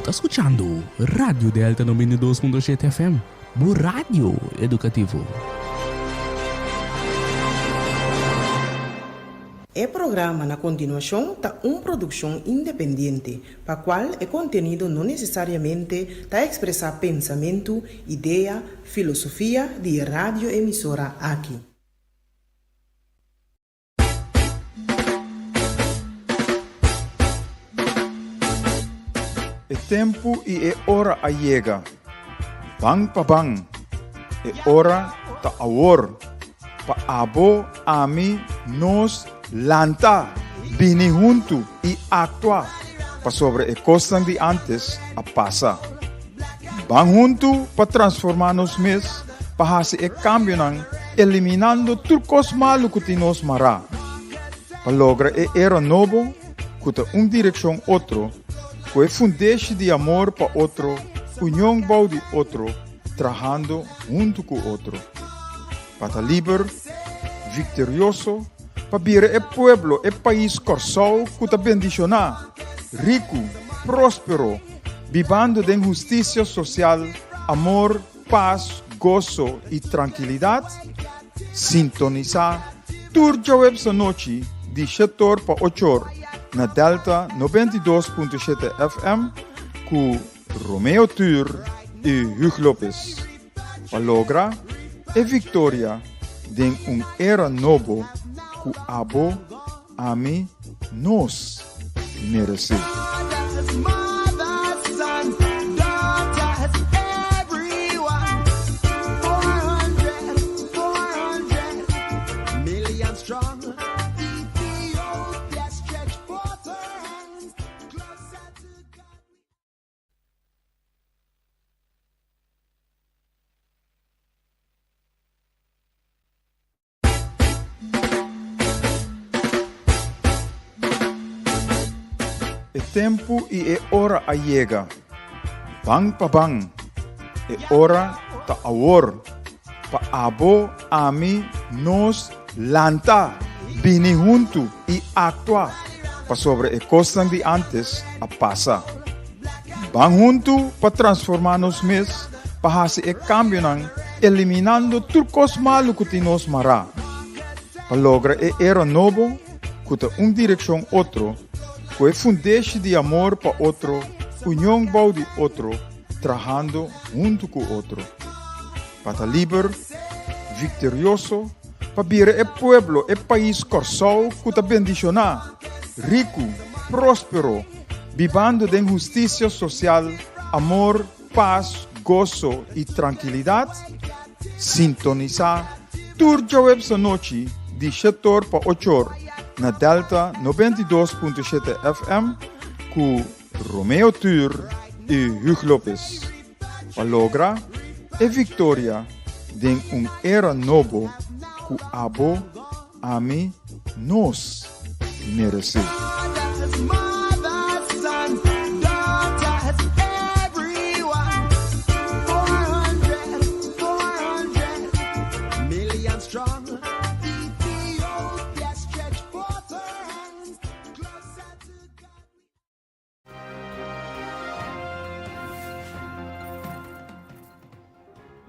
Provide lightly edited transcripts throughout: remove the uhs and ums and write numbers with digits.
ta skuchando Radio Delta 92.7 FM, bo radio edukativo. E programa na kontinuashon ta un produkshon independiente, pa kual e kontenido no nesesariamente ta ekspresá pensamentu, idea, filosofia di e radioemisora aki. E tempu i e ora a yega. Ban pa ban. E ora ta awor. Pa abo, ami, nos, lanta, bini huntu i aktua, pasobra e kosnan di ántes a pasa. Ban huntu pa transformá nos mes, pa hasi e kambionan eliminando tur kos malu ku tin nos mará, pa logra e era nobo ku ta un direkshon otro, ku e fundeshi di amor pa otro, union bou di otro, trahando huntu ku otro. Pa ta liber, viktorioso, pa bira e pueblo, e pais Kòrsou ku ta bendishoná, riku, próspero, bibando den hustisia sosial, amor, pas, goso i trankilidat, sintonisá tur djaweps anochi di shetor pa ochor na Delta 92.7 FM ku Romeo Tur i Hugh Lopez pa logra e viktoria den un era nobo ku abo, ami, nos meresé. E tempu i e ora a yega. Ban pa ban. E ora ta awor. Pa abo, ami, nos, lanta, bini huntu i aktua, pasobra e kosnan di ántes a pasa. Ban huntu pa transformá nos mes, pa hasi e kambionan eliminando tur kos malu ku tin nos mará, pa logra e era nobo ku ta un direkshon otro, ku e fundeshi di amor pa otro, union bou di otro, trahando huntu ku otro. Pa ta liber, viktorioso, pa bira e pueblo, e pais Kòrsou ku ta bendishoná, riku, próspero, bibando den hustisia sosial, amor, pas, goso i trankilidat, sintonisá tur djaweps anochi di shetor pa ochor na Delta 92.7 FM ku Romeo Tur i Hugh Lopez pa logra e viktoria den un era nobo ku abo, ami, nos meresé.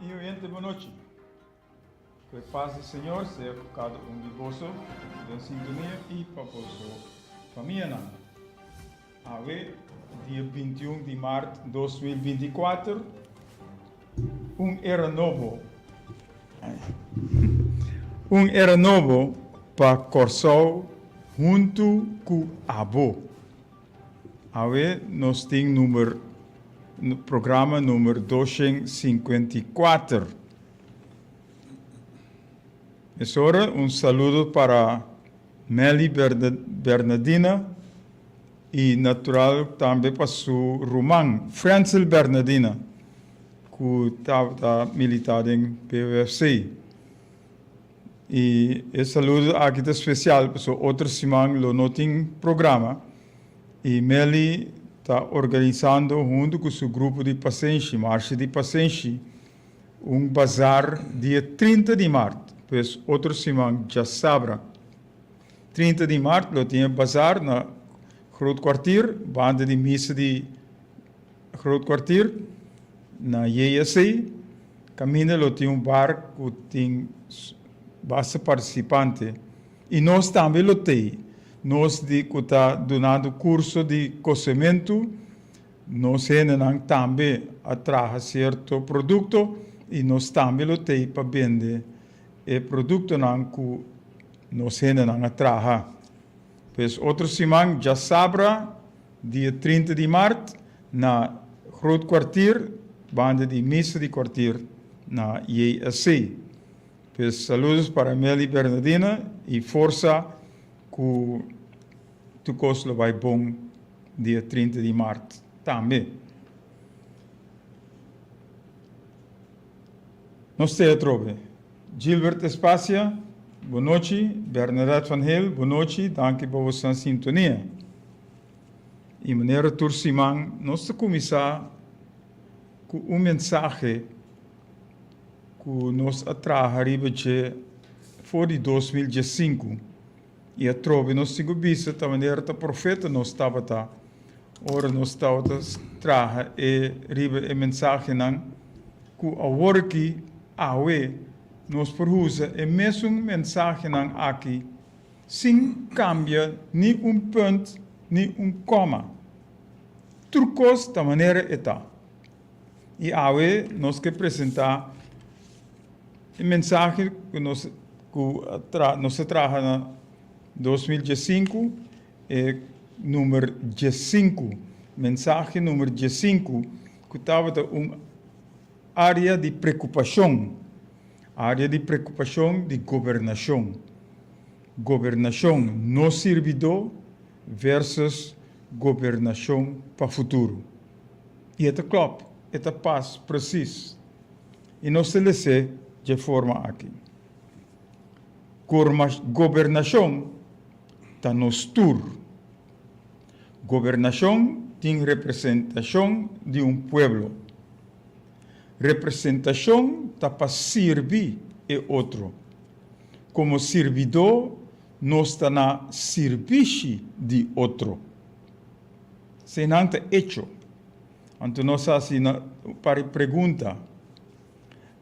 Y oyente bon nochi. Cu e paz di Señor sea cu cada un di boso den sintonia y pa boso famianan. Awe dia 21 di maart 2024 un era nobo un era nobo pa Corsou huntu cu abo. Awe nos tin number programa number 254. Mesora un saludo para Melly Bernadina y natural tambe pa su ruman Frensel Bernadina cu tabata milita den PUFC. Y e saludo aki ta special pasobra otro siman lo no tin programa y Melly ta organisando hunto cu su grupo di pasenshi, Marcha di Pasenshi, un bazar dia 30 di maart, pues otro siman djasabra. 30 di maart lo tin e bazar na Groot Kwartier, banda di misa di. Groot Kwartier na JSC. Kaminda lo tin un bar ku tin basta partisipante i nos tambe lo tei. Nos di ku ta dunando kurso di kosementu, nos hendenan tambe a traha sierto produkto i nos tambe lo tei pa bende e produktonan ku nos hendenan a traha. Pues otro siman djasabra dia 30 di mart na Groot Kwartier banda di misa di kwartier na JSC. Pues saludos para Meli Bernadina y forsa cu tur cos lo bay bon dia 30 di mart tambe. Nos te atrobe. Gilbert Espacia, bon nochi. Bernadette van Heel, bon nochi. Danki pa boso sintonia. I manera tur siman nos ta kuminsá ku un mensahe ku nos a traha riba dje for di 2015 i atrobe nos tin ku bisa ta manera ta profeta nos tabata ora nos tabata traha e riba e mensahenan ku awor aki awe nos por usa e mesun mensahenan aki sin kambia ni un punt ni un kòma. Tur kos ta manera e ta. I awe nos ke presentá e mensahe ku nos ku nos a traha na 2015, e number 15, mensahe number 15 ku tabata un área di preokupashon, área di preokupashon di gobernashon. Gobernashon no sirbidó versus gobernashon pa futuro. I e ta klòp, e ta pas presis. I nos ta les'é dje forma aki. Gobernashon ta nos tur. Gobernashon tin representashon di un pueblo. Representashon ta pa sirbi e otro. Komo sirbidó nos ta na sirbishi di otro. Eseinan ta echo. Anto nos a hasi un par di pregunta.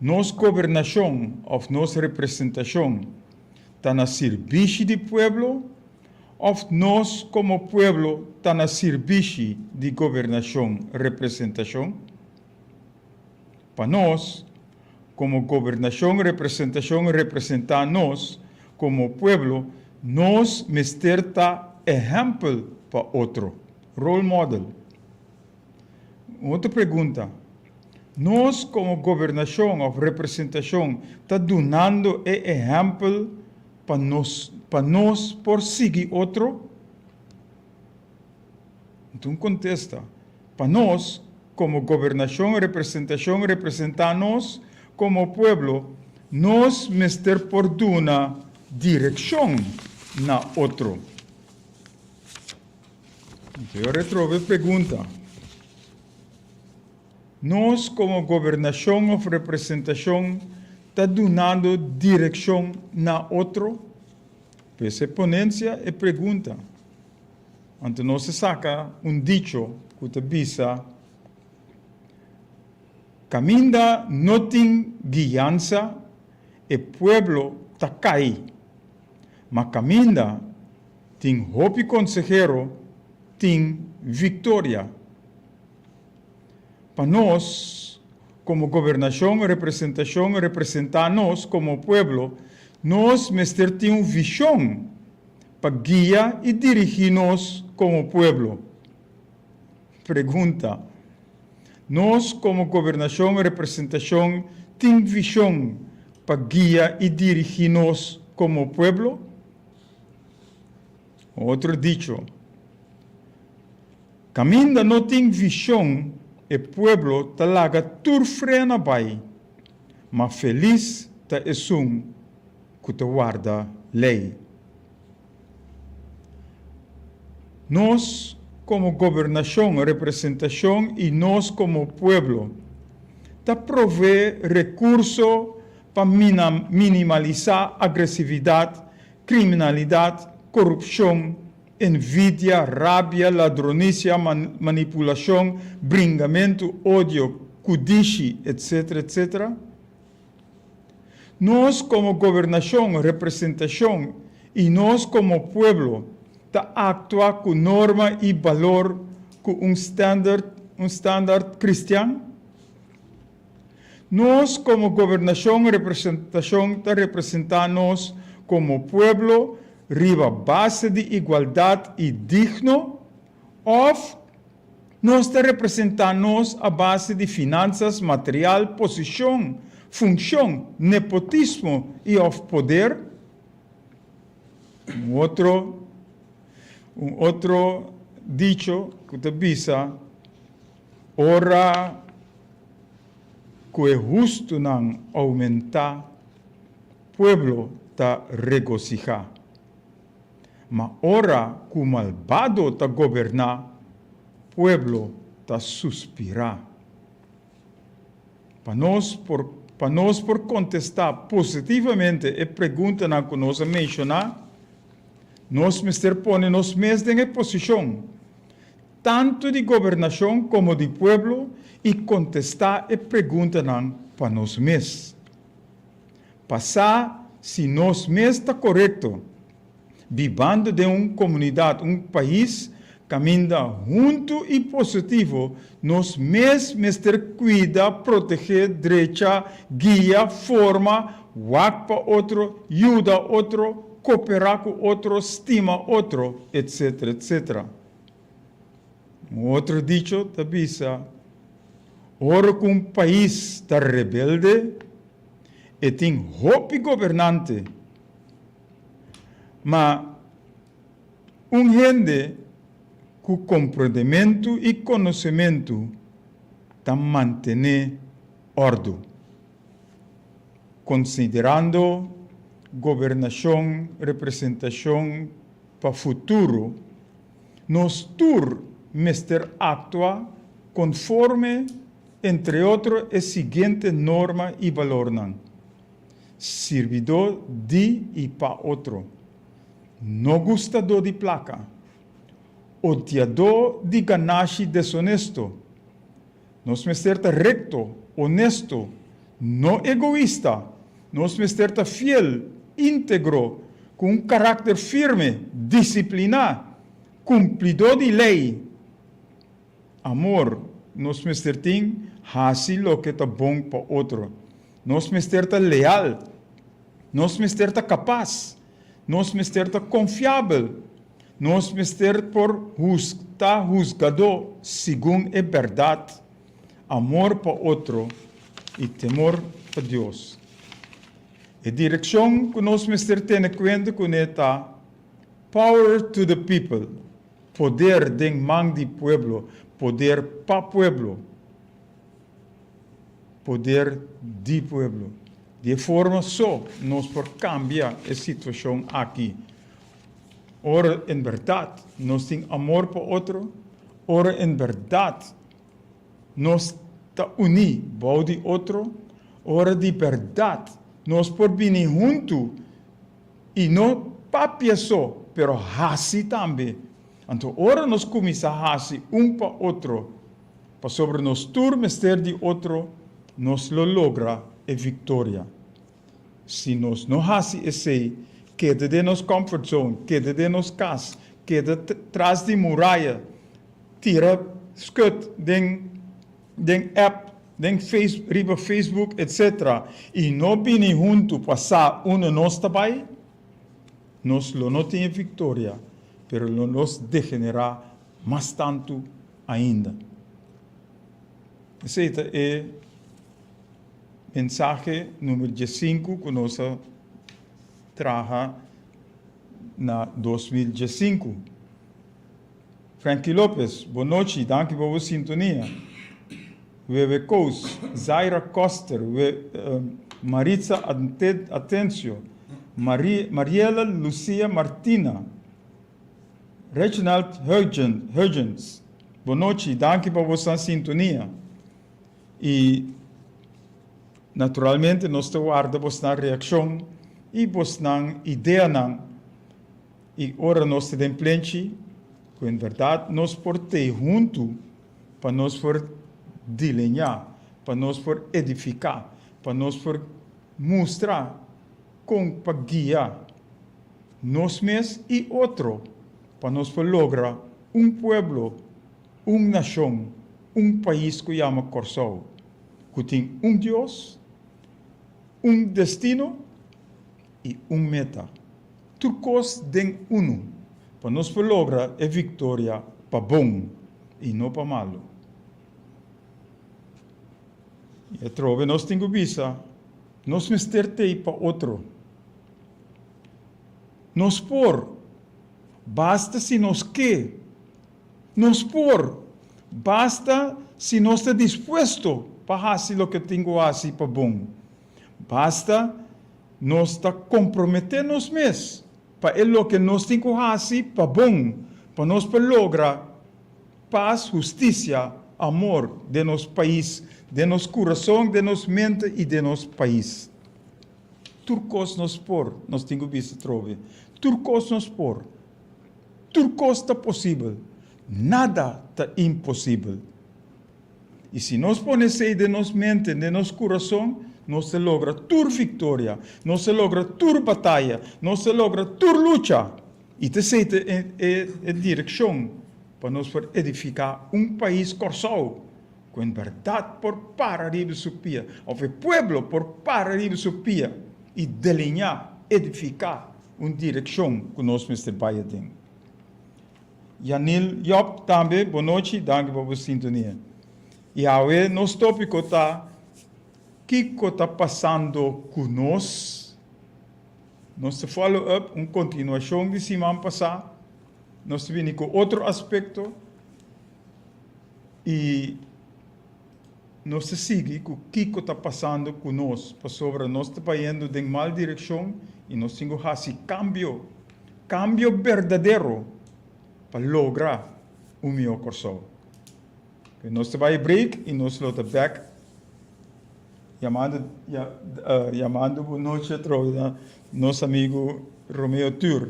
Nos gobernashon òf nos representashon ta na sirbishi di pueblo òf nos komo pueblo ta na sirbishi di gobernashon, representashon? Pa nos, komo gobernashon, representashon representá nos komo pueblo, nos mester ta ehèmpel pa otro, role model. Un otro pregunta, Nos komo gobernashon òf representashon ta dunando e ehèmpel pa nos pa nos por sigui otro? Anto un kontesta, Pa nos, komo gobernashon, representashon representá nos komo pueblo, nos mester por duna direkshon na otro. Anto yo retrobe pregunta, Nos komo gobernashon òf representashon ta dunando direkshon na otro? Pues e ponensia e pregunta. Anto nos a saka un dicho ku ta bisa, Kaminda no tin guiansa, e pueblo ta kai, ma kaminda tin hopi konsehero, tin viktoria. Pa nos, komo gobernashon, representashon, representá nos komo pueblo, nos mester tin un vishon pa guia i dirigí nos komo pueblo. Pregunta, Nos komo gobernashon representashon tin vishon pa guia i dirigí nos komo pueblo? Otro dicho, Kaminda no tin vishon e pueblo ta laga tur frena bai, ma felis ta esun ku ta warda lei. Nos komo gobernashon, representashon i nos komo pueblo ta proveé rekurso pa minimalisá agresividat, kriminalidat, korupshon. Envidia, rabia, ladronisia, manipulashon, bringamentu, odio, kudishi, etc. Etc. Nos komo gobernashon, representashon i nos komo pueblo ta aktua ku norma i balor ku un standard, un standard kristian? Nos komo gobernashon, representashon ta representá nos komo pueblo riba base di igualdat i digno òf nos ta representá nos a base di finansas, material, posishon, funshon, nepotismo i òf poder? Un otro un otro dicho ku ta bisa, Ora ku e hustunan oumentá, pueblo ta regosihá. Ma ora ku malbado ta goberná, pueblo ta suspirá. Pa nos por pa nos por kontestá positivamente e preguntanan ku nos a menshoná, nos mester pone nos mes den e posishon tantu di gobernashon komo di pueblo i kontestá e preguntanan pa nos mes. Pa sa si nos mes ta korekto, bibando den un komunidat, un pais kaminda huntu i positivo nos mes mester kuida, protegé, drecha, guia, forma, wak pa otro, yuda otro, koperá ku otro, stima otro, etcetera, etcetera. Un otro dicho ta bisa, Ora ku un pais ta rebelde, e tin hopi gobernante, ma un hende ku komprondementu i konosementu ta mantené òrdu. Konsiderando gobernashon, representashon pa futuro, nos tur mester aktua konforme entre otro e siguiente norma i balornan, Sirbidó di i pa otro, no gustadó di plaka, odiadó di ganashi desonesto. Nos mester ta rekto, onesto, no egoista. Nos mester ta fiel, íntegro, ku un karakter firme, disipliná, kumplidó di lei. Amor, nos mester tin hasi loke ta bon pa otro. Nos mester ta leal. Nos mester ta kapas. Nos mester ta konfiabel. Nos mester por ta husgadó segun e bèrdat, amor pa otro i temor pa Dios. E direkshon ku nos mester tene kuenta kuné ta Power to the people, poder den man di pueblo, poder pa pueblo, poder di pueblo. Di e forma so nos por kambia e situashon aki. Ora en bèrdat nos tin amor pa otro, ora en bèrdat nos ta uní bou di otro, ora di bèrdat nos por bini huntu i no papia so, pero hasi tambe. Anto ora nos kuminsá hasi un pa otro, pasobra nos tur mester di otro, nos lo logra e viktoria. Si nos no hasi esei, keda den nos comfort zone, keda den nos kas, keda tras di muraya, tira skut den den app, den face riba Facebook etc. I no bini huntu pa sa unda nos ta bai, nos lo no tin e viktoria, pero lo nos degenerá mas tantu ainda. Esei ta e Mensahe number diesinku ku nos a traha na 2015. Frankie Lopez, bon nochi, danki pa bo sintonia. Wewe Koos, Zaira Koster, we, uh, Maritza Atencio, Marie, Mariela Lucia Martina, Reginald Huygens, bon nochi, danki pa bo sintonia. I naturalmente nos ta warda bosnan reakshon i bosnan ideanan. I ora nos ta den plenchi, ku en bèrdat nos por tei huntu pa nos por dileñá, pa nos por edifiká, pa nos por mustra kon pa guia nos mes i otro pa nos por logra un pueblo, un nashon, un pais ku yama Kòrsou, ku tin un Dios, un destino i un meta. Tur kos den unu pa nos por logra e viktoria pa bon i no pa malu. I atrobe nos tin ku bisa, nos mester t'ei pa otro. Nos por, basta si nos ke. Nos por, basta si nos ta dispuesto pa hasi loke tin ku hasi pa bon. Basta nos ta komprometé nos mes pa e loke nos tin ku hasi pa bon, pa nos por logra pas, hustisia, amor den nos pais, den nos kurason, den nos mente i den nos pais. Tur kos nos por, nos tin ku bisa atrobe. Tur kos nos por. Tur kos ta posibel. Nada ta imposibel. I si nos pone esei den nos mente, den nos kurason, nos ta logra tur viktoria, nos ta logra tur bataya, nos ta logra tur lucha. I ta esei ta e direkshon pa nos por edifiká un pais Kòrsou ku en bèrdat por para riba su pia, òf e pueblo por para riba su pia i deliñá, edifiká un direkshon ku nos mester bai aden. Janil Job tambe bo nochi, danki pa bo sintonia. I awe nos topiko ta Kiko ta pasando ku nos? Nos ta follow up un kontinuashon di siman pasá. Nos ta bini ku otro aspekto i nos ta sigui ku kiko ta pasando ku nos, pasobra nos ta bayendo den mal direkshon i nos tin ku hasi kambio. Kambio berdadero pa logra un mihó Kòrsou. Nos ta bai break i nos lo ta bèk yamando yamando bo nochi atrobe na nos amigu Romeo Tur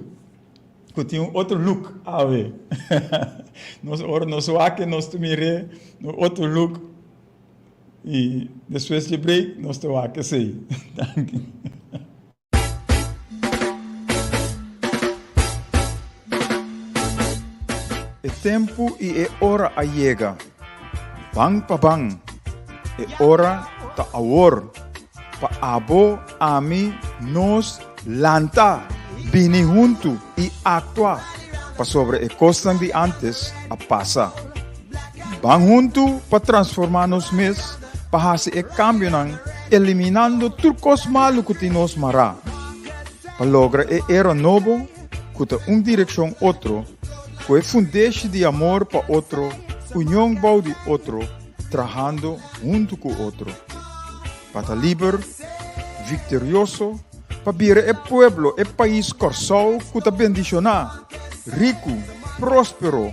ku tin un otro look awe. Nos ora nos wak e nos ta mir'é un otro look i despues di break nos ta wak esei. Danki. E tempu i e ora a yega. Ban pa ban. E ora ta awor. Pa abo, ami, nos, lanta, bini huntu i aktua, pasobra e kosnan di ántes a pasa. Ban huntu pa transformá nos mes pa hasi e kambionan eliminando tur kos malu ku tin nos mará, pa logra e era nobo ku ta un direkshon otro, ku e fundeshi di amor pa otro, union bou di otro, trahando huntu ku otro. Pa ta liber, viktorioso, pa bira e pueblo, e pais Kòrsou ku ta bendishoná, riku, próspero,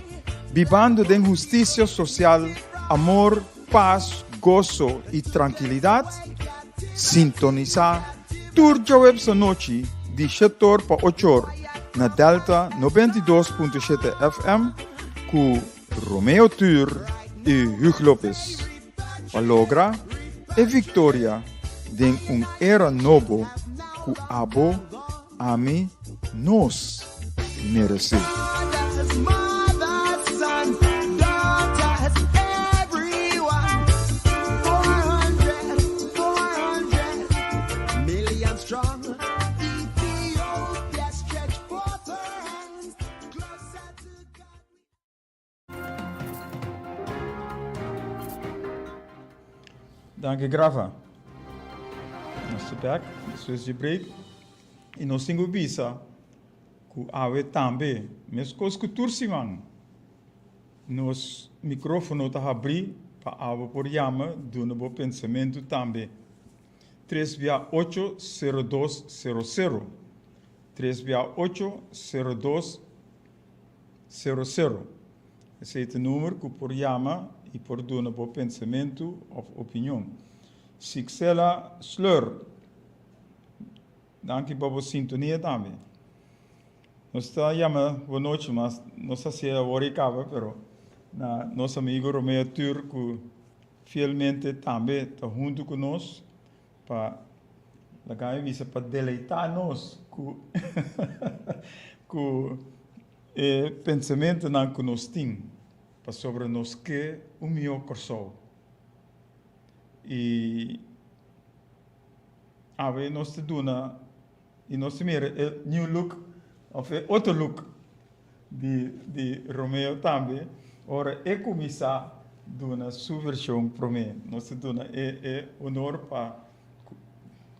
bibando den hustisia sosial, amor, pas, goso i trankilidat, sintonisá tur djaweps anochi di shetor pa ochor na Delta 92.7 FM ku Romeo Tur i Hugh Lopez pa logra e viktoria den un era nobo ku abo, ami, nos meresé. Danki Grafa. Nos ta bek despues di break y nos tin cu bisa cu awe tambe mescos cu tur siman nos microfono ta habri pa abo por yama duna bo pensamento tambe. Tres bia ocho sero dos sero sero. Tres bia ocho sero dos Sero sero. Esei ta numer ku por yama i por duna bo pensamentu òf opinion. Sixela Sleur, danki pa bo sintonia tambe. Nos ta yama bon nochi mas nos ta hasié awor i kaba pero na nos amigo Romeo Tur ku fielmente tambe ta huntu ku nos pa laga mi bisa pa deleitá nos ku ku e pensamentunan ku nos tin pasobra nos ke un mihó Kòrsou i awe nos ta duna I nos ta mira e new look of e otro look di di Romeo tambe ora e kuminsá duna su vershon promé. Nos ta duna e e honor pa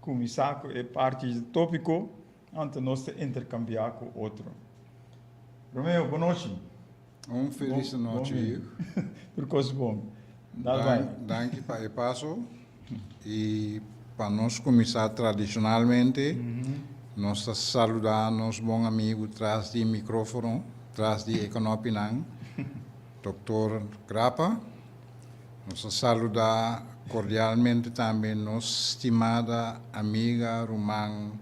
kuminsá ku e parti di tópiko anto nos ta interkambiá ku otro. Romeo, bon nochi. Un felis nochi, Hugh. Tur kos bon. Dal bai. Danki pa e paso. I pa nos kuminsá tradishonalmente, nos ta saludá nos bon amigu tras di mikrófono, tras di e kanopinan, Doktor Grappa. Nos ta saludá kordialmente tambe nos stimada amiga, ruman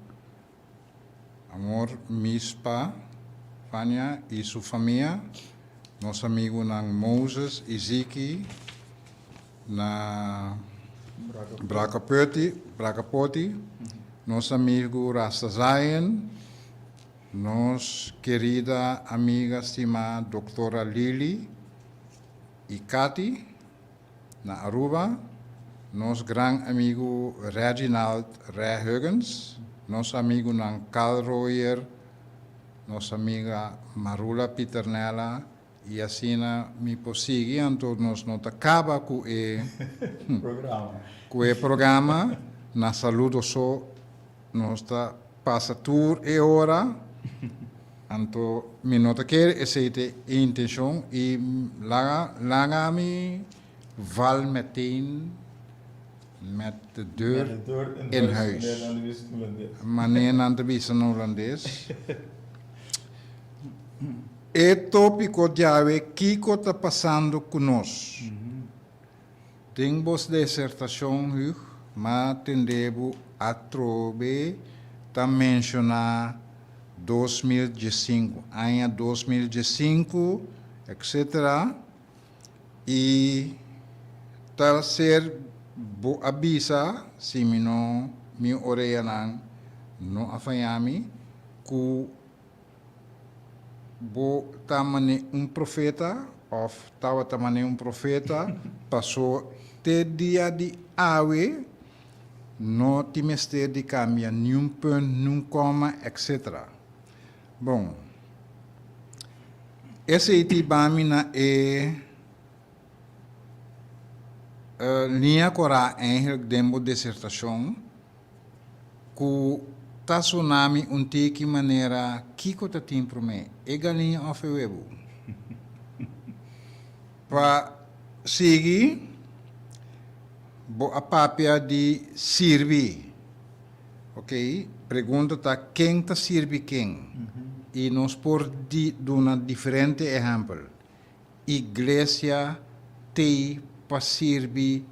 Amor Mispa, Fania i su famia, nos amigunan Moses i Ziki na Brakapoti, Brakapoti, nos amigu Rasta Zion, nos kerida amiga stimá Doktora Lily i Katy na Aruba, nos gran amigu Reginald Re Huggins, nos amigunan Carl Royer, nos amiga Marula Pieternella y asina mi por sigui, anto nos no ta caba cu e cu e programa, na saludo so nos ta pasa tur e ora, anto mi no ta kere esey ta e intencion y laga laga mi val meteen met de deur in huis, manera nan ta bisa na Holandes. E tópiko djawe Kiko ta pasando ku nos? Den bos desertashon Hugh m'a tende bo atrobe ta menshoná 2015, aña 2015, etc. I ta ser bo a bisa, si mi no mi oreanan no a faña mi, ku Bo ta man'é un profeta òf tabata man'é un profeta, pasó te dia di awe no tin mester di kambia niun punt, niun kòma, etcetera. Bon, esei ta hiba mi na e liña korá eigenlijk den bo disertashon. Ku ta sona mi un tiki manera kiko ta tin promé, e galiña òf e webu? Pa sigui, bo a papia di sirbi. Ok, pregunta ta ken ta sirbi ken? I nos por di duna diferente ehèmpel. Iglesia t'ei pa sirbi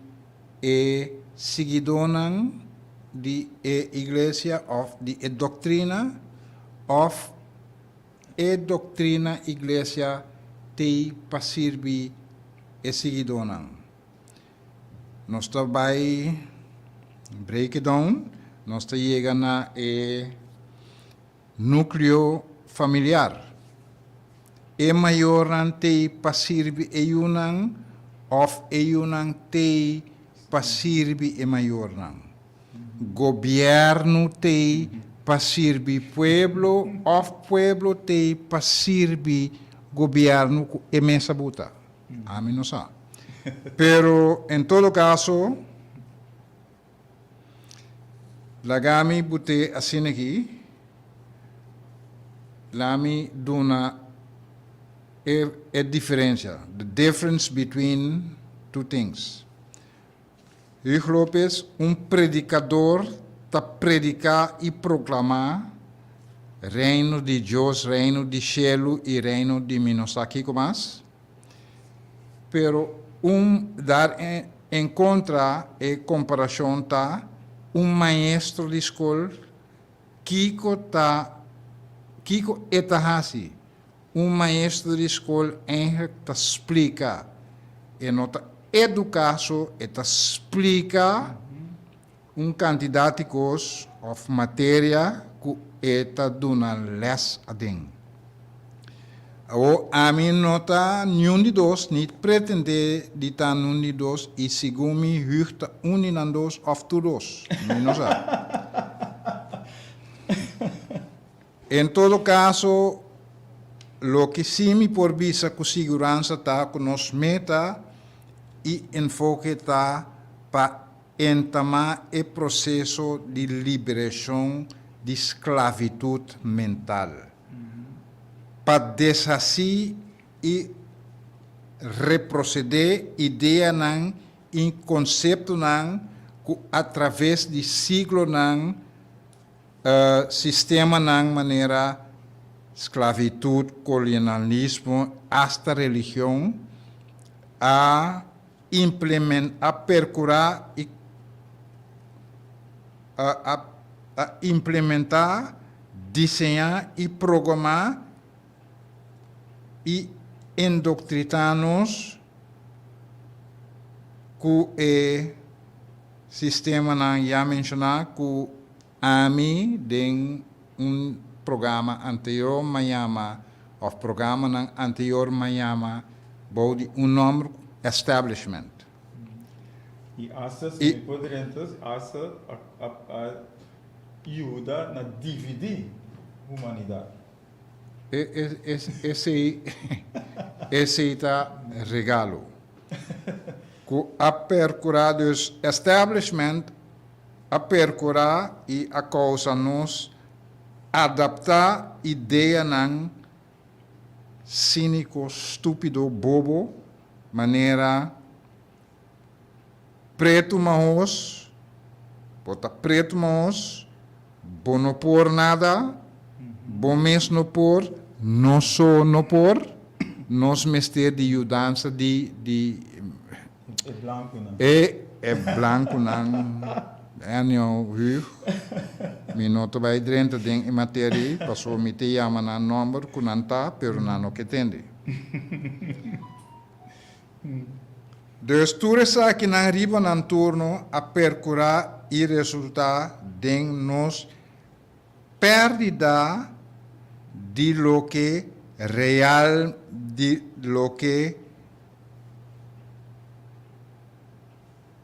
e siguidónan di e iglesia òf di e doktrina, òf e doktrina iglesia t'ei pa sirbi e siguidónan. Nos ta bai break it down, nos ta yega na e Núkleo familiar. E mayornan t'ei pa sirbi e yunan òf e yunan t'ei pa sirbi e mayornan. Gobièrnu t'ei pa sirbi pueblo òf pueblo t'ei pa sirbi gobièrnu ku e mes a buta. Ami no sa. Pero en todo kaso. Laga mi but'é asina aki, la mi duna e e diferencia, the difference between two things. Huug Lopez, un predicador ta predica y proclama Reino di Dios, Reino di Cielo y Reino di mi no sa kico mas. Pero un dar en kontra e komparashon ta un maestro di skol kiko ta Kiko e ta hasi? Un maestro di skol eigenlijk ta splika. E no ta eduká so, e ta splika un kantidat di kos òf materia ku e ta duna lès aden. Awor, ami no ta niun di dos, ni pretendé di ta nun di dos, i segun mi hug ta un di nan dos òf tur dos. Mi no sa. En todo kaso, loke sí mi por bisa ku siguransa ta ku nos meta i enfoke ta pa entamá e proseso di liberashon di sklavitut mental, pa deshasí i reprosedé ideanan i konseptonan ku atraves di siglonan Sistemanan manera sklavitud, kolonialismo, asta religion a implemen a perkurá i a a implementá, diseñá i programá i endoktritá nos ku e sistemanan ya menshoná ku Ami den un programa anterior m'a yama, of programanan anterior m'a yama bou di un nomber establishment. I asta si mi por drenta, asta a yuda na dividí humanidat. Esei esei ta regalo ku a perkurá dus establishment a perkurá i a kousa nos adaptá ideanan síniko, stúpido, bobo, manera pretu mahos, bo ta pretu mahos, bo no por nada, bo mes no por, nos so no por, nos mester di yudansa di di E blankunan. E e blankunan, anyhow, Huug, mi no ta bai drenta den e materia ei, pasobra mi ta yama nan nòmber ku nan ta, pero nan no ke tende. Dus tur esakinan riba nan turno a perkurá i resultá den nos pèrdida di loke real di loke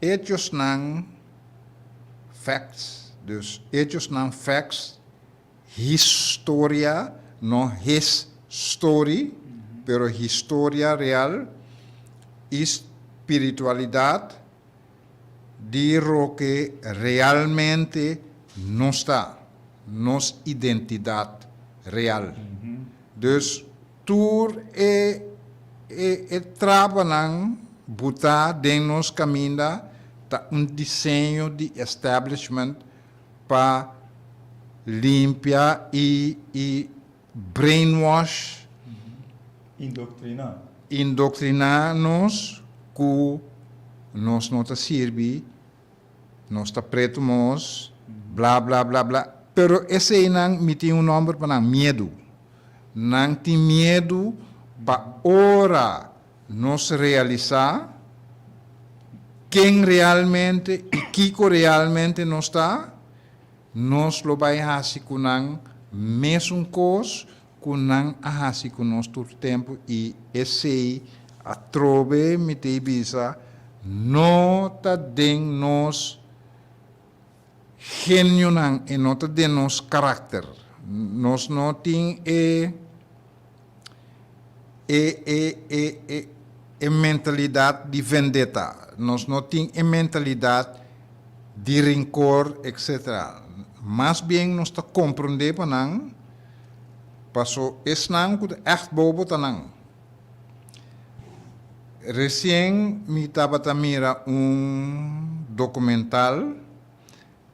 echosnan, facts, dus echosnan, facts, Historia, no his story, pero historia real y spiritualidad di roke realmente nos ta, nos identidad real. Dus tur e e e trabanan buta den nos caminda ta un diseño di establishment pa limpia y y brainwash, Indoctrina. Indoctrina nos cu nos no ta sirbi, nos ta preto mos, bla bla bla bla. Pero eseynan mi tin un nomber pa nan, miedu. Nan tin miedu pa ora nos realisá ken realmente i kiko realmente nos ta, nos lo bai hasi ku nan mesun kos ku nan a hasi ku nos tur tempu i esei atrobe mi ta bisa no ta den nos genionan, e no ta den nos karakter. Nos no tin e. E e e e e mentalidad di vendetta. Nos no tin e mentalidad di rencor etc. Mas bien nos ta comprende pa nan paso esnan cu ta echt bobo ta nan. Recien mi tabata mira un documental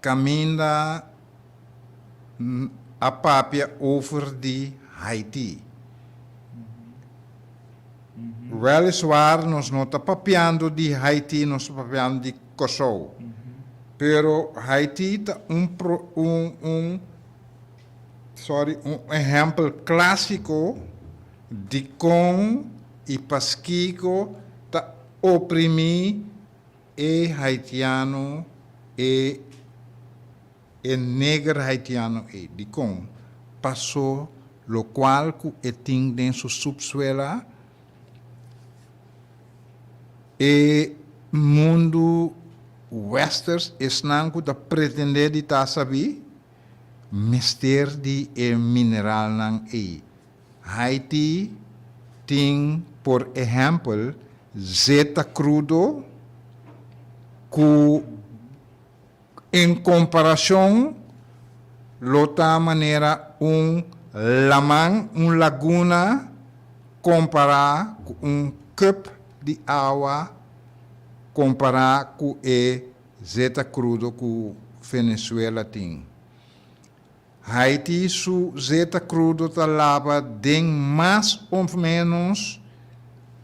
Caminda a papia over di Haiti. Weliswaar nos no ta papiando di Haiti, nos ta papiando di Kòrsou. Pero Haiti ta un un un. sorry, un ehèmpel klásiko di kon i paskiko ta oprimí e haitiano, e e neger haitiano ei. Dikon? Pasó lokual ku e tin den su supsuela, e mundu westers, esnan ku ta pretendé di ta sabí, mester di e mineralnan ei. Haiti tin por ehèmpel zeta krudo ku en komparashon lo ta manera un laman, un laguna kompará ku un kup di awa kompará ku e zeta krudo ku Venezuela tin. Haiti su zeta krudo ta laba den mas of ménos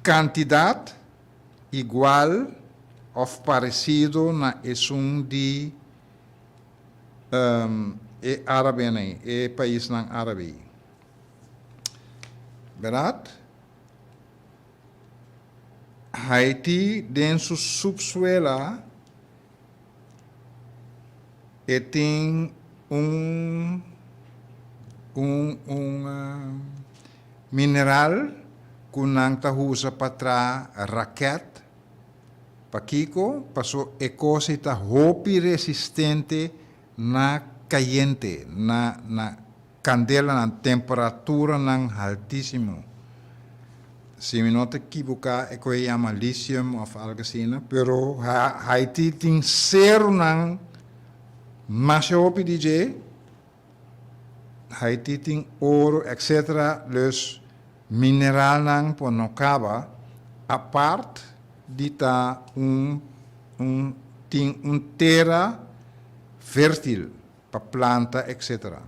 kantidat igual of paresido na esun di e árabenan, e paisnan árabe. Bèrdat? Haiti den su supsuela e tin un un un mineral ku nan ta usa pa traha raket. Pakiko? Paso e kos ei ta hopi resistente na kayente, na na kandelanan, temperaturanan haltísimo. Si mi no ta ekiboká e koe yama lithium òf algu asina, pero Haiti tin serunan masha hopi di dje, Haiti tin oro etcetera, dus mineralnan por no kaba, apart di ta un un tin un tera fértil pa planta etcetera.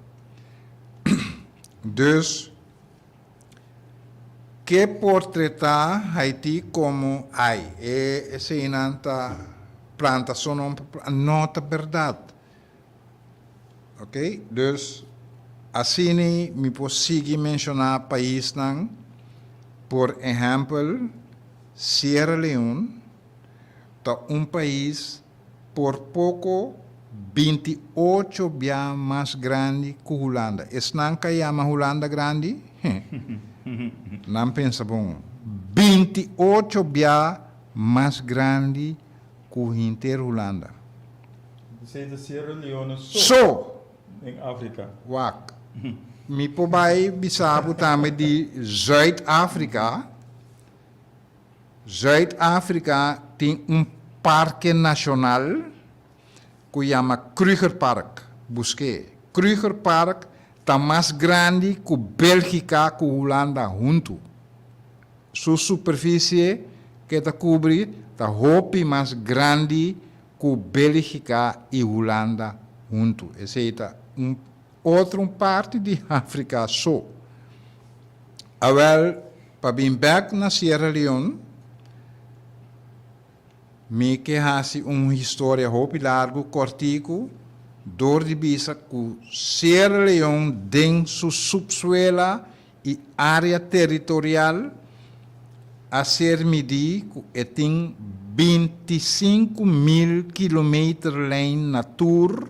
Dus ke portretá Haiti komo ai e eseinan ta planta so no no ta bèrdat. Ok, dus asina mi por sigui menshoná paisnan, por ehèmpel Sierra Leone ta un pais por poko 28 bia mas grandi ku Hulanda. Esnan ka yama Hulanda grandi? Nan pensa bon. 28 bia mas grandi ku hinter Hulanda. Esei ta Sierra Leone so. So! Den Afrika. Wak. Mi por bai bisa bo tambe di Zuid Afrika. Zuid Afrika tin un parke nashonal ku yama Kruger Park. Busk'é. Kruger Park ta mas grandi ku Bélgika ku Hulanda huntu. Su superfisie ku e ta kubri ta hopi mas grandi ku Bélgika i Hulanda huntu. Esei ta un otro un parti di Afrika so. Awèl, pa bin bèk na Sierra Leone, mi ke hasi un historia hopi largu kòrtiku dor di bisa ku Sierra Leone den su supsuela i área teritorial a ser midí ku e tin 25.000 kilometer lijn na tur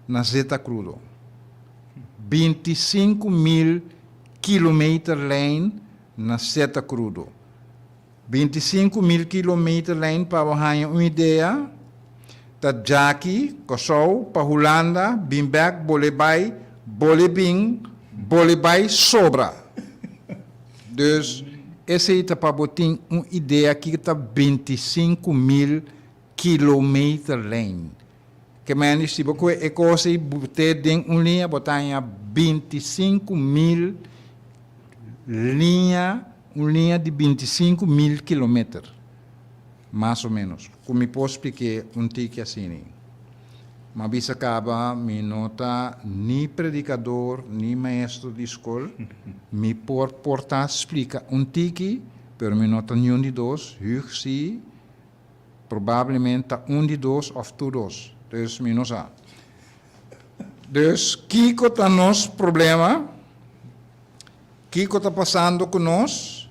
na zeta krudo. 25.000 kilometer lijn na zeta krudo. 25.000 kilometer lijn pa bo haña un idea ta djaki Kòrsou pa Hulanda bin bèk bole bai bole bin bole bai sobra. Dus esei ta pa bo tin un idea kiko ta 25.000 kilometer lijn. Ke mende si bo kohe e kos ei bot'é den un liña bo ta haña 25.000 liña, un liña di 25.000 kilometer, mas o menos. Ku mi por splik'é un tiki asina. M'a bisa kaba mi no ta ni predikador ni maestro di skol. Mi por por ta splika un tiki, pero mi no ta niun di dos. Hug si probablemente ta un di dos òf tur dos. Dus mi no sa. Dus kiko ta nos problema? Kiko ta pasando ku nos?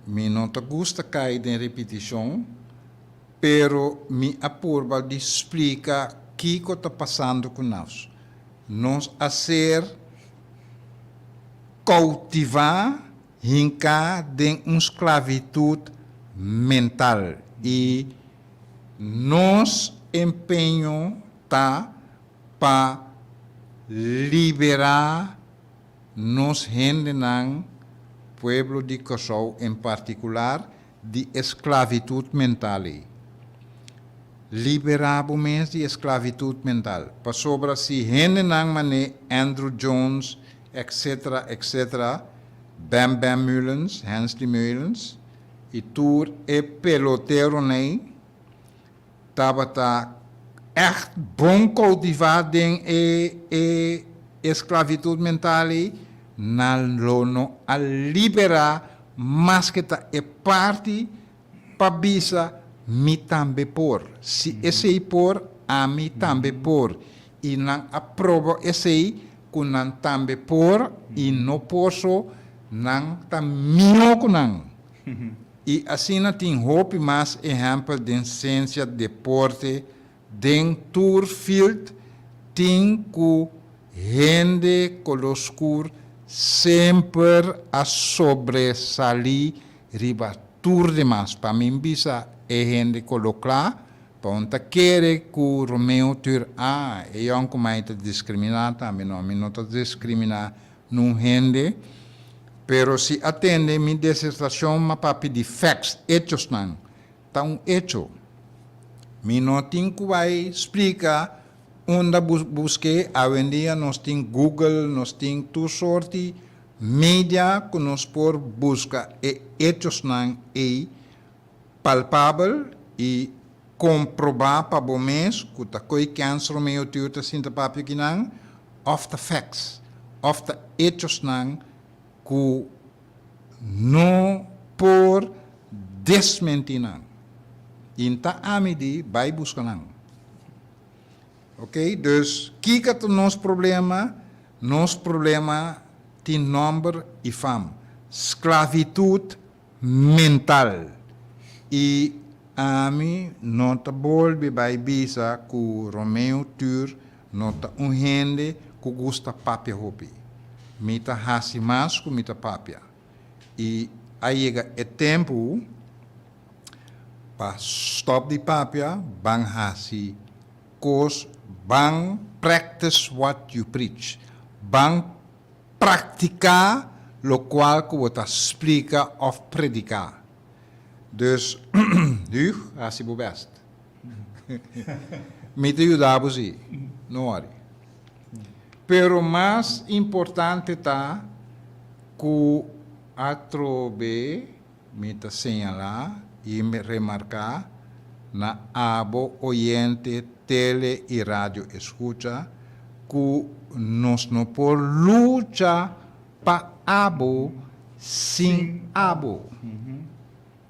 Mi no ta gusta kai den ripitishon, pero mi a purba di splika kiko ta pasando ku nos. Nos a ser koutivá, hinká den un sklavitut mental i nos empeño ta pa liberá nos hendenan, pueblo di Kòrsou en partikular, di e sklavitut mental ei. Liberá bo mes di e sklavitut mental, pasobra si hendenan mané Andrew Jones etc. Etc. Bam Bam Meulens, Hensley Meulens i tur e peloteronan ei tabata ègt bon koutivá den e e esklavitut mental ei, nan lo no a liberá maske ta e parti pa bisa mi tambe por. Si esei por, ami tambe por. I nan a proba esei ku nan tambe por i no por so, nan ta mihó ku nan. I asina tin hopi mas ehèmpel den siensia, deporte, den tur field tin ku hende koló skur semper a sobresalí riba tur demas. Pa mi bisa e hende koló kla, pa un ta kere ku Romeo tur a e yònkuman ta diskriminá tambe. No, mi no ta diskriminá Nun hende, pero si a tende mi desertacion m'a papia di facts, hechosnan, ta un hecho. Mi no tin cu bay splica unda busque, awendia nos tin Google, nos tin tur sorti media cu nos por busca e hechosnan ey palpabel y comproba pa bo mes cu ta coy kens Romeo Tuur ta sinta papia kinan of ta facts of ta hechosnan cu no por desmenti nan y nta ami di bay busca nan. Ok, dus kiko ta nos problema? Nos problema tin nomber y fam, sclavitud mental y ami no ta bolbe bay bisa cu Romeo Tur no ta un hende cu gusta papia hopi. Mi ta haci mas cu mi ta papia y a yega e tempo pa stop di papia ban haci cos ban practice what you preach ban Praktiká lokual ku bo ta splika òf prediká. Dus, Hugh, hasi bo bèst. Mi ta yuda bo sí, no wòri. Pero mas importante ta ku atrobe mi ta señalá i remarká na abo oyente tele i radio escucha ku nos no por lucha pa abo sin abo.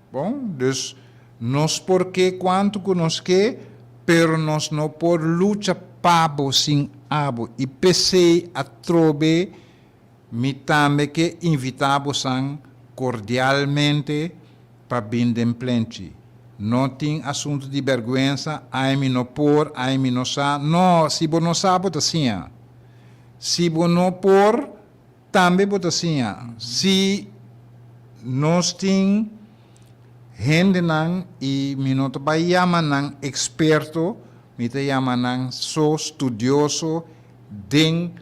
Bon, dus nos por ke kuantu ku nos ke, pero nos no por lucha pa bo sin abo. I p'esei atrobe Mi tambe ke invitá bosan kordialmente pa bin den plenchi. No tin asuntu di bèrgwensa, ai mi no por, ai mi no sa. No, si bo no sa bo ta siña. Si bo no por, tambe bo ta siña. Si nos tin hendenan i mi no ta bai yama nan eksperto, mi ta yama nan so studioso den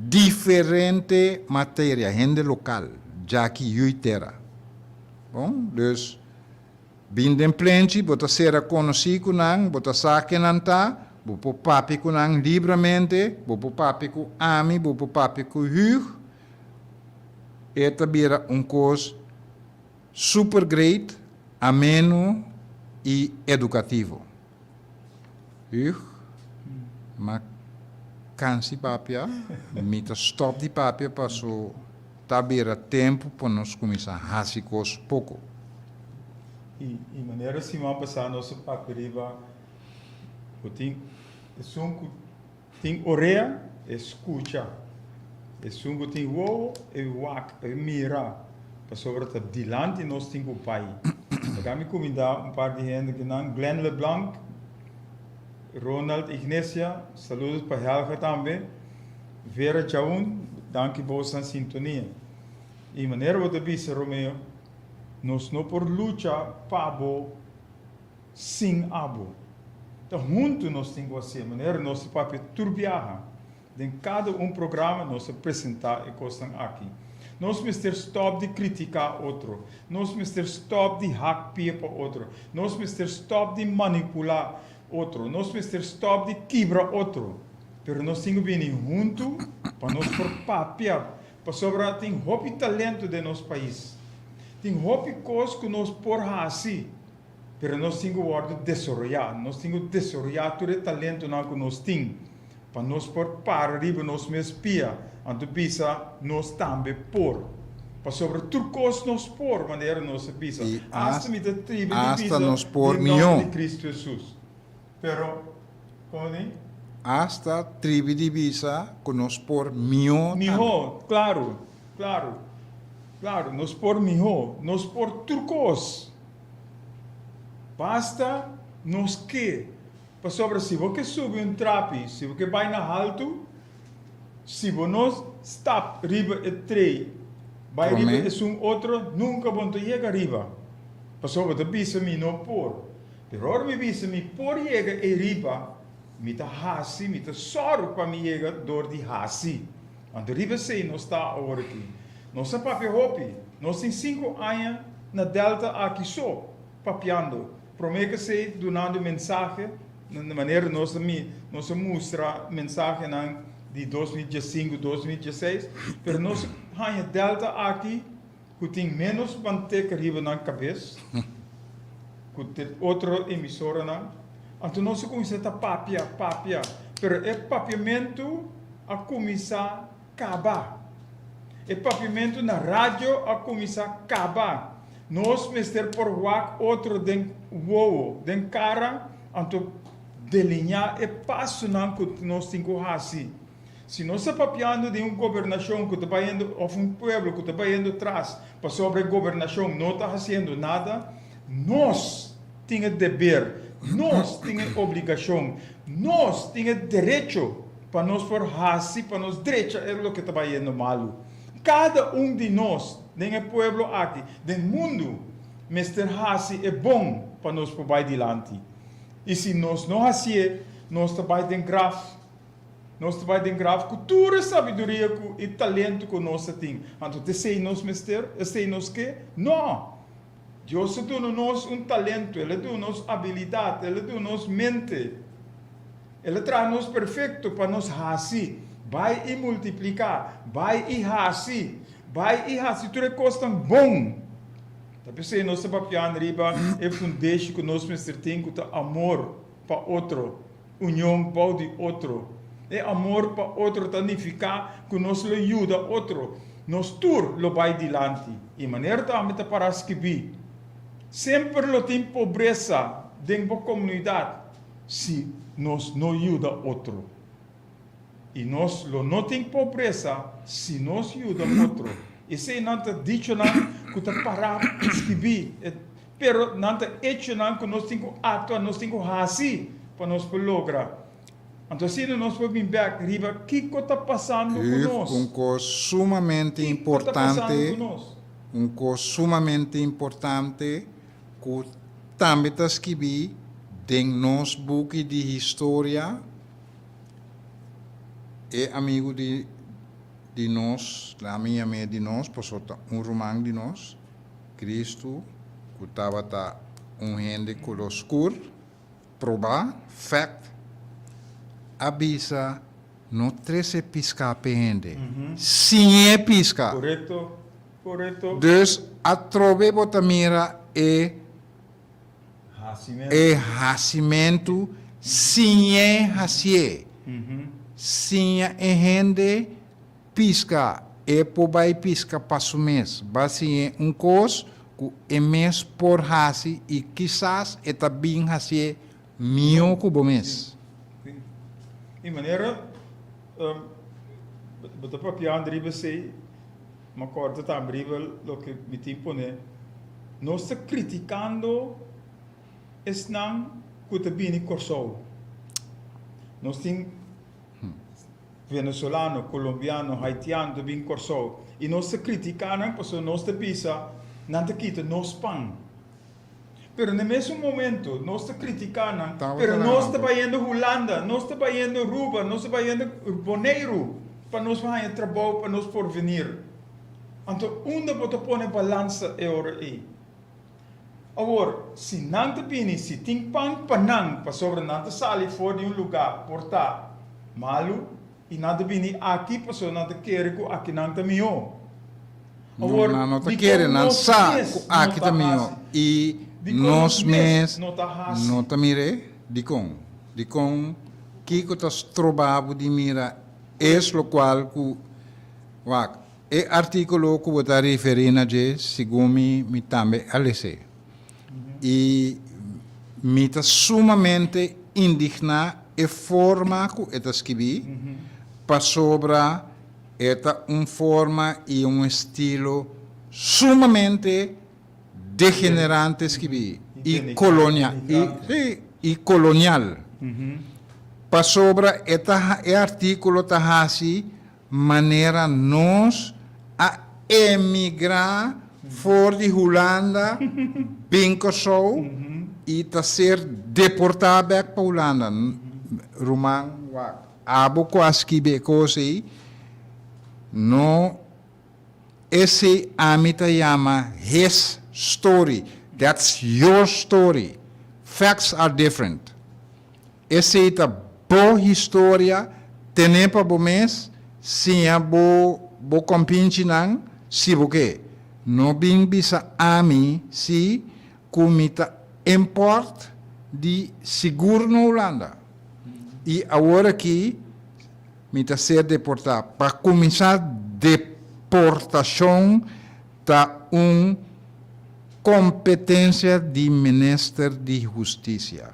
diferente materia, hende lokal, djaki yui tera. Bon, dus bin den plenchi, bo ta sera konosí ku nan, bo ta sa ken nan ta, bo por papia ku nan libramente, bo por papia ku ami, bo por papia ku Hugh, e ta bira un kos super great, ameno i edukativo. Ugh, m'a kansi papia, mi ta stòp di papia paso ta bira tempu pa nos kuminsá hasi kos poko. I i manera siman pasá nos a papia riba bo tin esun ku. Tin orea, e skucha. Esun ku tin wowo, e wak, e mira, pasobra ta dilanti nos tin ku bai. Laga mi kumindá un par di hende kinan, Glenn LeBlanc, Ronald Ignesia, saludos pa Helga tambe, Vera Chaun, danki bosan sintonia. I manera bo ta bisa Romeo, nos no por lucha pa bo sin abo. Ta huntu nos tin ku hasié, manera nos ta papia tur biaha. Den kada un programa nos a presentá e kosnan aki. Nos mester stòp di kritiká otro. Nos mester stòp di hak pia pa otro. Nos mester stòp di manipulá otro. Nos mester stòp di kibra otro. Pero nos tin ku bini huntu pa nos por papia, pasobra tin hopi talento den nos pais. Tin hopi kos ku nos por hasi, pero nos tin ku wòrdu desaroyá. Nos tin ku desaroyá tur e talentonan ku nos tin. Pa nos por para riba nos mes pia, anto bisa nos tambe por. Pasobra tur kos nos por, manera nos a bisa. I Asta mi ta tribi di asta bisa nos por den nòmber mihó. di Kristu Hesus. Pero, komo di? Asta tribi di bisa ku nos por mihó tambe. Mihó, klaru, klaru, klaru, nos por mihó. Nos por tur kos. Basta nos ke. Pasobra si bo ke subi un trapi, si bo ke bai na haltu, si bo no stap riba e trei bai riba Promé. esun otro, nunka bo no ta yega riba. Pasobra bo ta bisa mi no por. Pero ora mi bisa mi por yega ei riba, mi ta hasi, mi ta sòru pa mi yega dor di hasi. Anto riba esei nos ta awor aki. Nos a papia hopi. Nos tin sinku aña na Delta aki so papiando. Promé k'esei dunando mensahe, na manera nos a mi nos a mustra mensahenan di 2015, 2016, pero nos haña Delta aki ku tin ménos mantek riba nan kabes ku te otro emisoranan. Anto nos a kuminsá ta papia, papia, pero e papiamentu a kuminsá kaba. E papiamentu na radio a kuminsá kaba. Nos mester por wak otro den wowo, den kara, anto deliñá e pasonan ku nos tin ku hasi. Si nos ta papiando di un gobernashon ku ta bayendo òf un pueblo ku ta bayendo tras pasobra e gobernashon no ta hasiendo nada, nos tin e deber, nos tin e obligashon, nos tin e derecho pa nos por hasi, pa nos drecha e loke ta bayendo malu. Kada un di nos den e pueblo aki, den mundu, mester hasi e bon pa nos por bai dilanti. I si nos no hasié, nos ta bai den graf. Nos ta bai den graf ku tur e sabiduria ku i talento ku nos ta tin. Anto ta esei nos mester? Esei nos ke? No! Dios a duna nos un talento, El a duna nos abilidat, El a duna nos mente. El a traha nos perfekto pa nos hasi, bai i multipliká, bai i hasi, bai i hasi tur e kosnan bon. Ta p'esei nos ta papiando riba e fundeshi ku nos mester tin ku ta amor pa otro, union bou di otro. E amor pa otro ta nifiká ku nos lo yuda otro, nos tur lo bai dilanti. I manera tambe ta pará skibí, Semper lo tin pobresa den bo komunidat. Si nos no yuda otro. I nos lo no tin pobresa si nos yuda otro. Eseinan ta dichonan ku ta pará skibí, pero nan ta echonan ku nos tin ku aktua, nos tin ku hasi pa nos por logra. Anto asina nos por bin bèk riba kiko ta pasando ku nos. Un kos sumamente Kiko ta pasando importante, ku nos? un kos sumamente importante ku tambe ta skibí den nos buki di historia, e amigu di di nos, la mi yam'é di nos pasobra ta un ruman di nos, Kristu, ku tabata un hende koló skur, probá, fact, a bisa no trese piská p'e hende, siñ'é piska. Korekto, korekto. Dus atrobe bo ta mira e Hasimentu. E hasimentu siñ'é hasié. Siña e hende piska. E por bai piska pa su mes. Ba siñ'é un kos ku e mes por hasi i kisas e ta bin hasié mihó ku bo mes. I manera. Bo ta papiando riba esei, mi a kòrda tambe riba loke mi tin pone. Nos ta kritikando esnan ku ta bini Kòrsou. Nos tin venezolano, kolombiano, haitiano ta bini Kòrsou i nos ta kritiká nan pasobra nos ta bisa nan ta kita nos pan. Pero na e mesun momento nos ta critica nan, pero nos ta bayendo Hulanda, nos ta bayendo Aruba, nos ta bayendo Boneiru pa nos por haña trabou, pa nos por venir. Anto unda bo ta pone balansa e ora ei? Awor, si nan ta bini, si tin pan pa nan, pasobra nan ta sali for di un lugar por ta malu, I nan ta bini aki pasobra nan ta kere ku aki nan ta mihó. No, nan no ta kere, nan sa ku aki ta mihó. I nos mes no ta mir'é? Dikon? Dikon? Kiko ta stroba bo di mira es lokual ku, wak, e artíkulo ku bo ta referí na dje, segun mi, mi tambe a les'é. I mi ta sumamente indigná e forma ku e ta skibí, pasobra e ta un forma i un estilo sumamente degenerante skibí i kolonia i sí i kolonial. Pasobra e ta e artíkulo ta hasi Manera nos a emigrá for di Hulanda bin Kòrsou i ta ser deportá bèk pa Hulanda. Ruman, wak, abo ku a skibi e kos ei, no esei ami ta yama his story, that's your story, facts are different. Esei ta bo historia, ten'é pa bo mes, siña bo bo kompinchinan si bo ke. No bin bisa ami si ku mi ta import di sigur no Hulanda. I awor aki mi ta ser deportá. Pa kuminsá deportashon ta un kompetensia di Minister di Hustisia.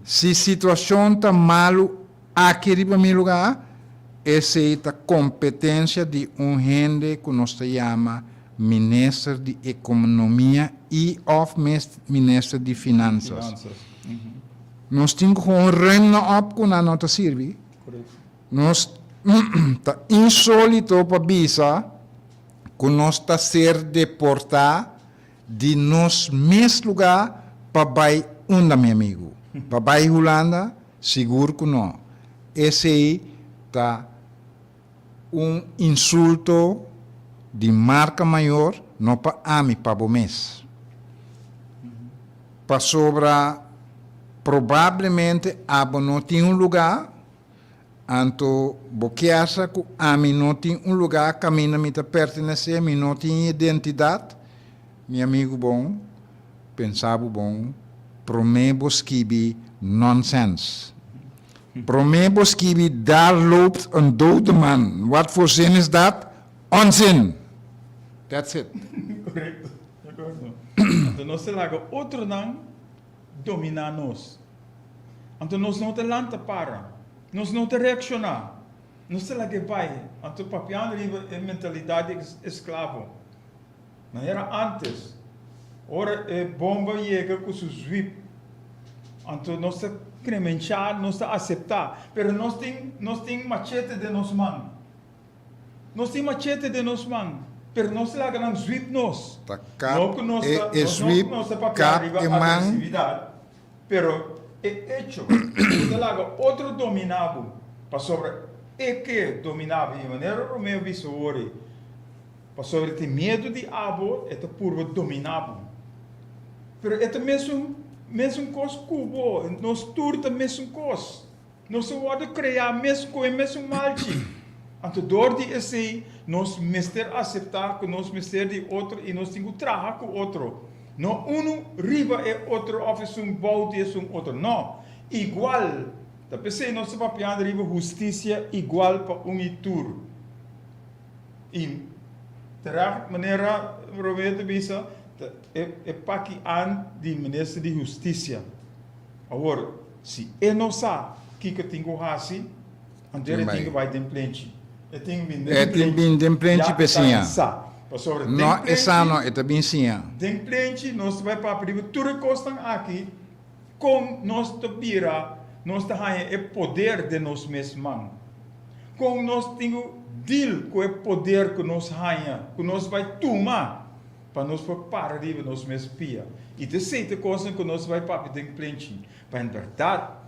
Si situashon ta malu aki riba mi lugá, esei ta kompetensia di un hende ku nos ta yama Minister di Ekonomia i òf Minister di Finansas. Nos tin ku gewoon ruim nan òp ku nan no ta sirbi. Nos ta insólito pa bisa ku nos ta ser deportá Di nos mes lugá pa bai unda mi amigu? Pa bai Hulanda? Sigur ku no. Esei ta un insulto di marka mayor, no pa ami, pa bo mes. Pasobra probablemente abo no tin un lugá, Anto bo kier sa ku ami no tin un lugá kaminda mi ta pertenesé, mi no tin identidat? Mi amigu bon, pensa bo bon promé bo skibi nonsens. Promé bo skibi daar loopt een dode man, wat voor zin is dat? Onzin! That's it. Korekto, korekto. Anto nos ta laga otronan dominá nos. Anto nos no ta lanta para, nos no ta reakshoná, nos ta lag'é bai. Anto papiando riba e mentalidat di esklavo, manera ántes, ora e bomba yega ku su zwip, anto nos ta kremenchá, nos ta aseptá, pero nos tin nos tin machete den nos man. Nos tin machete den nos man, pero nos laga nan zwip nos. Ta kap No ku nos e ta, e nos no zwip, ku nos ta papia kap riba e man. agresividat, pero e echo ku bo ta laga otro dominá bo, pasobra e ke dominá bo, i manera Romeo bisa wor ei, pasobra e tin miedu di abo, e ta purba dominá bo. Pero e ta mesun, mesun kos ku bo, nos tur ta mesun kos. Nos a wòrdu kreá mes ku e mesun malchi. Anto dor di esei nos mester aseptá ku nos mester di otro i nos tin ku traha ku otro. No unu riba e otro òf esun bou di esun otro. No! Igual! Ta p'esei nos ta papiando riba hustisia igual pa un i tur. I terecht manera Romeo ta bisa, ta e paki an di Minister di Hustisia. Awor, si e no sa kiko tin ku hasi, Anto e tin ku bai den plenchi. E tin bin den E tin bin den plenchi p'e siña. Sa. Pasobra den No, e sa plenchi, no, e ta bin siña. den plenchi nos ta bai papia riba tur e kosnan aki kon nos ta bira, nos ta haña e poder den nos mes man. Kon nos tin ku deal ku e poder ku nos haña, ku nos bai tuma pa nos por para riba nos mes pia. I ta esei ta e kosnan ku nos bai papia den plenchi. Pa en bèrdat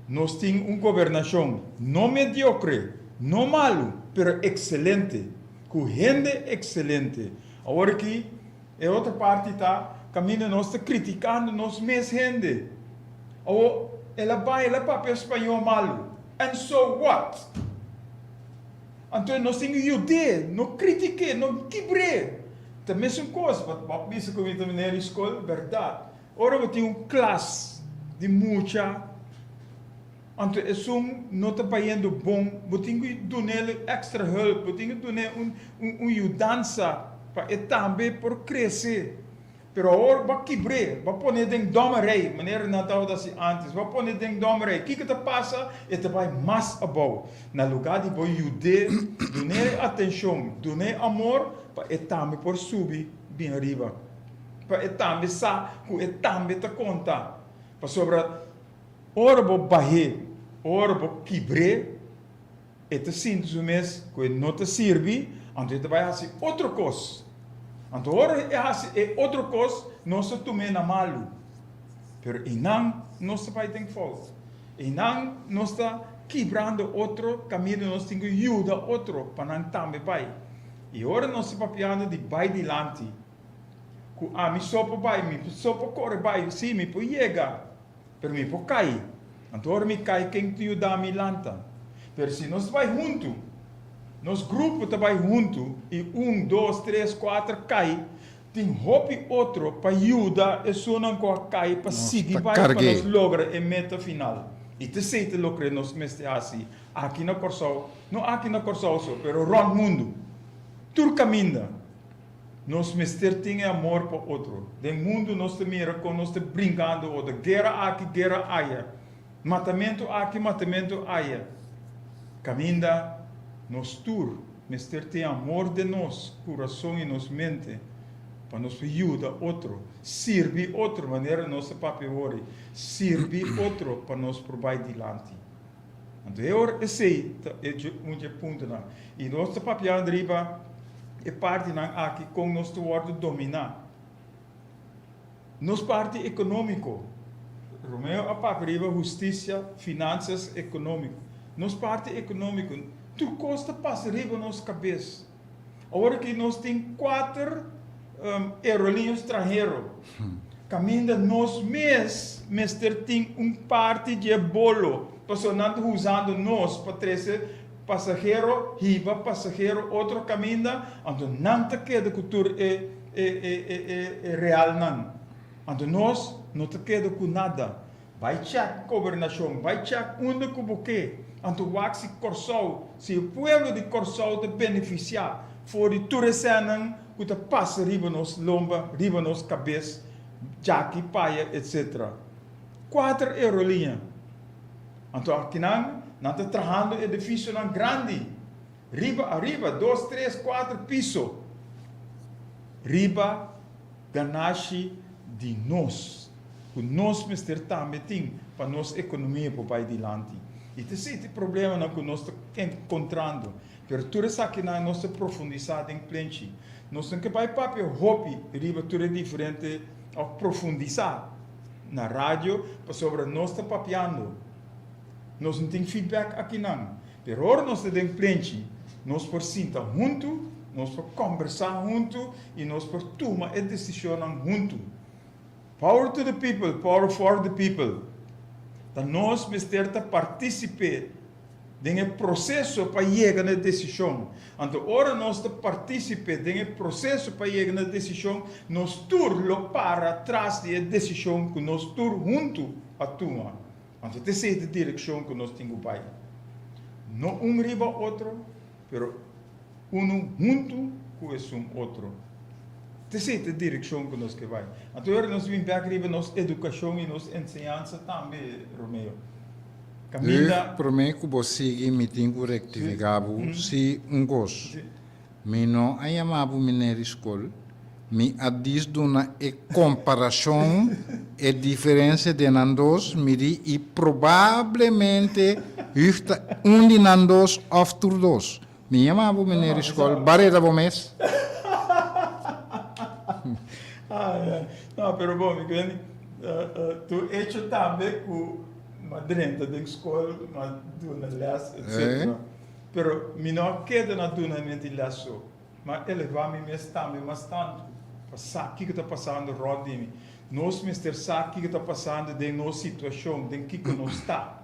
nos tin un gobernashon no mediokre, no malu, pero ekselente, ku hende ekselente. Awor aki e otro parti ta kaminda nos ta kritikando nos mes hende. Awor el a bai, el a papia spañó malu. And so what? Anto nos tin ku yud'é, no kritik'é, no kibr'é. Ta mesun kos, bo a bisa ku mi ta meneer di skol, bèrdat. Ora bo tin un klas di mucha, anto esun no ta bayendo bon, bo tin ku dun'el extra hulp, bo tin ku dun'é un un yudansa pa e tambe por krese. Pero awor bo a kibr'é, bo a pon'é den dòmerei, manera nan tabata hasi ántes, bo a pon'é den dòmerei, kiko ta pasa? E ta bai mas abou. Na lugá di bo yud'é, dun'é atenshon, dun'é amor pa e tambe por subi bin ariba. Pa e tambe sa ku e tambe ta konta. Pasobra ora bo bah'é, ora bo kibr'é, e ta sinti su mes ku e no ta sirbi, anto e ta bai hasi otro kos. Anto ora e hasi e otro kos, nos ta tum'é na malu. Pero einan nos ta bai den fout. Einan nos ta kibrando otro kaminda nos tin ku yuda otro pa nan tambe bai. I ora nos ta papiando di bai dilanti, ku ami so por bai, mi so por kore bai, sí, mi por yega, pero mi por kai. Anto ora mi kai, ken ta yuda mi lanta? Pero si nos ta bai huntu, nos grupo ta bai huntu i un, dos, tres, kuater kai, tin hopi otro pa yuda esunnan ku a kai pa Nos sigui ta bai pa karg'é. nos logra e meta final. I ta esei ta loke nos mester hasi aki na Kòrsou, no aki na Kòrsou so, pero rònt mundu, tur kaminda. Nos mester tin e amor pa otro. Den mundu nos ta mira kon nos ta brinkando otro. Guera aki, guera aya. Matamentu aki, matamentu aya. Kaminda nos tur mester tin amor den nos kurason i nos mente pa nos por yuda otro, sirbi otro manera nos ta papia wori, sirbi otro pa nos por bai dilanti. Anto e ora esei ta e un dje puntonan. I nos ta papiando riba e partinan aki kon nos ta wòrdu dominá. Nos parti ekonómiko, Romeo a papia riba hustisia, finansas, ekonómiko. Nos parti ekonómiko, tur kos ta pasa riba nos kabes. Awor aki nos tin kuater aerolínea stranhero kaminda nos mes mester tin un parti dje bolo pasobra nan ta usando nos pa trese pasahero, hiba pasahero otro kaminda, anto nan ta keda ku tur e e realnan. Anto nos no ta keda ku nada. Bai chèk gobernashon, bai chèk unda ku bo ke, anto wak si Kòrsou, si e pueblo di Kòrsou ta benefisiá for di tur e sènnan ku ta pasa riba nos lomba, riba nos kabes, djaki, paya, etc. Kuater aeroliña. Anto akinan nan ta trahando edifisionan grandi, riba ariba, dos, tres, kuater piso, riba ganashi di nos, ku nos mester tambe tin pa nos ekonomia por bai dilanti. I ta esei ta e problemanan ku nos ta enkontrando. Pero tur esakinan nos ta profundisá den plenchi. Nos no ke bai papia hopi riba tur e diferente òf profundisá na radio pasobra nos ta papiando. Nos no tin feedback akinan. Pero ora nos ta den plenchi, nos por sinta huntu, nos por kòmbersá huntu i nos por tuma e desishonnan huntu. Power to the people, power for the people. Ta nos mester ta partísipe den e proseso pa yega na e desishon. Anto ora nos ta partísipe den e proseso pa yega na e desishon, nos tur lo para tras di e desishon ku nos tur huntu a tuma. Anto ta esei ta direkshon ku nos tin ku bai. No un riba otro, pero unu huntu ku esun otro. Ta esei ta direkshon ku nos ke bai. Anto ora nos bin bek riba nos edukashon i nos enseñansa tambe, Romeo. Kaminda. Promé ku bo sigui mi tin ku rektifiká bo si un kos. Mi no a yama bo meneer di skol, mi a dis duna e komparashon, e diferensia den nan dos, mi di i probablemente Hug ta un di nan dos òf tur dos. Mi yama bo meneer di skol, bareda bo mes. No, pero bon, mi kende tur hecho tambe ku m'a drenta den skol, m'a duna lès, etcetera. Pero mi no a keda na dunamento di lès so, ma a elevá mi mes tambe mas tantu pa sa kiko ta pasando rònt di mi. Nos mester sa kiko ta pasando den nos situashon, den kiko nos ta,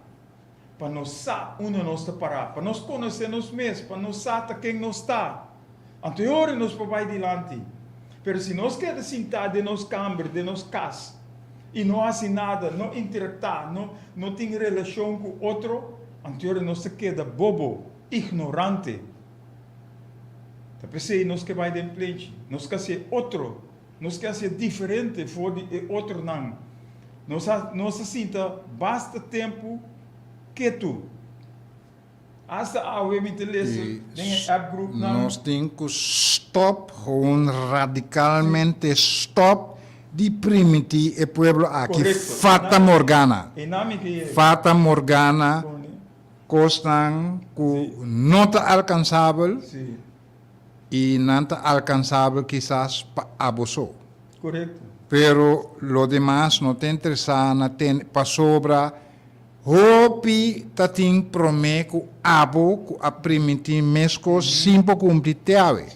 pa nos sa unda nos ta pará, pa nos konosé nos mes, pa nos sa ta ken nos ta. Anto e ora nos por bai dilanti. Pero si nos keda sintá den nos kamber, den nos kas, i no hasi nada, no interaktá, no no tin relashon ku otro, anto e ora nos ta keda bobo, ignorante. Ta p'esei nos ke bai den plenchi. Nos ke hasié otro, nos ke hasié diferente for di e otronan. Nos a nos a sinta basta tempu ketu. Hasta awe mi ta lesa den e app group nan. Nos tin ku stop, gewoon radikalmente stop di primiti e pueblo aki fata morgana. Fata morgana kosnan ku no ta alkansabel i nan ta alkansabel kisas pa abo so. Pero lo demas no ta interesá na tende pasobra Hopi ta tin promé ku abo ku a primintí meskos sin por kumpli te awe.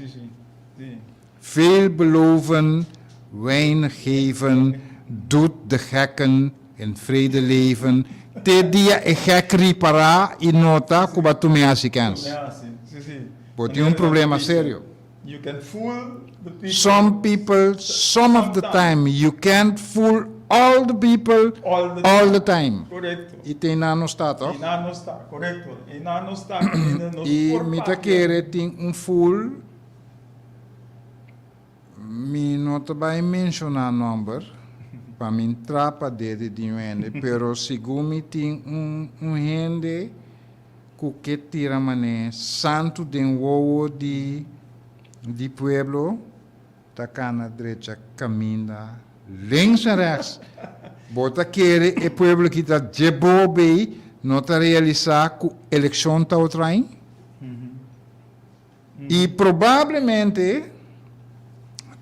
Veel beloven, weinig geven, doet de gekken in vrede leven, te dia e gek ripará i nota ku bo a tum'é hasi kèns. Bo tin un problema serio. Some people, some of the time, you can't fool all the people all the time. I te einan nos ta, toch? I mi ta kere tin un fool, mi no ta bai menciona nomber, pa mi trapa dede di un hende, pero segun mi tin un hende ku ke tira man'é santu den wowo di di pueblo ta kana drecha kaminda links en rechts. Bo ta kere e pueblo ki ta dje bo bei no ta realisá ku elekshon ta otro ain? I probablemente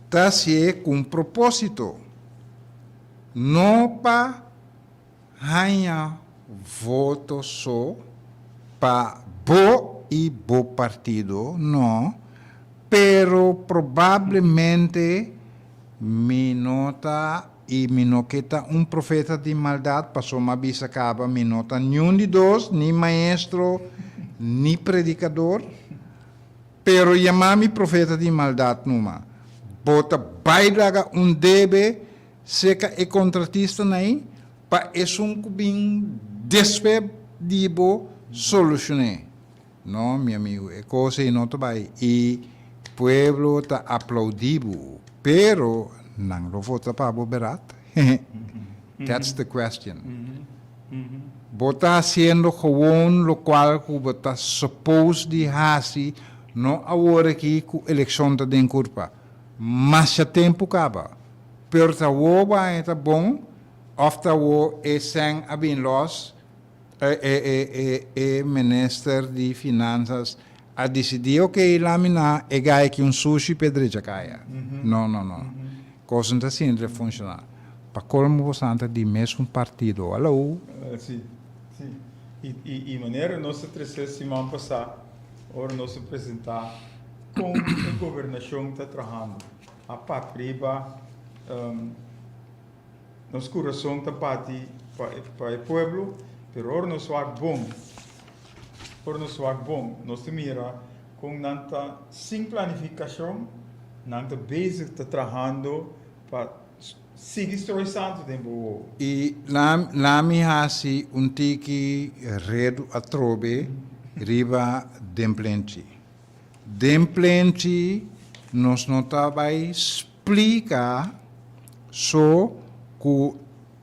ta hasié ku un propósito, no pa Haña voto so pa bo y bo partido no, pero probablemente mi no ta y mi no ke ta un profeta di maldad paso m'a bisa caba mi no ta niun di dos, ni maestro ni predicador, pero yama mi profeta di maldad numa. Bo ta bay laga un debe Seka e kontratistanan ei pa esun ku bin despues di bo solushoné. No, mi amigu, e kos ei no ta bai. I pueblo ta aplaudí bo, pero nan lo vota pa bo berat? That's the question. Bo ta hasiendo gewoon lokual ku bo ta suppose di hasi, no awor aki ku elekshon ta den kurpa. Masha tempu kaba. Pero ta wo bo haña ta bon of ta wo e sèn a bin lòs, e e e e e minister di finansas a disidí ok lami na e gai aki un sushi p'e drecha kaya. No no no. Kos no ta asina ta funshoná. Pa kolmo bo santa di mesun partido. Hallo. Si, si. I i i manera nos a trese siman pasá ora nos a presentá kon e gobernashon ta trahando. A papia riba nos kurason ta bati pa e pueblo, pero ora nos wak bon, ora nos wak bon, nos ta mira kon nan ta sin planifikashon, nan ta bezig ta trahando pa sigui stroi santu den bo wowo. I lami hasi un tiki redu atrobe riba den plenchi. Den plenchi nos no ta bai splika so ku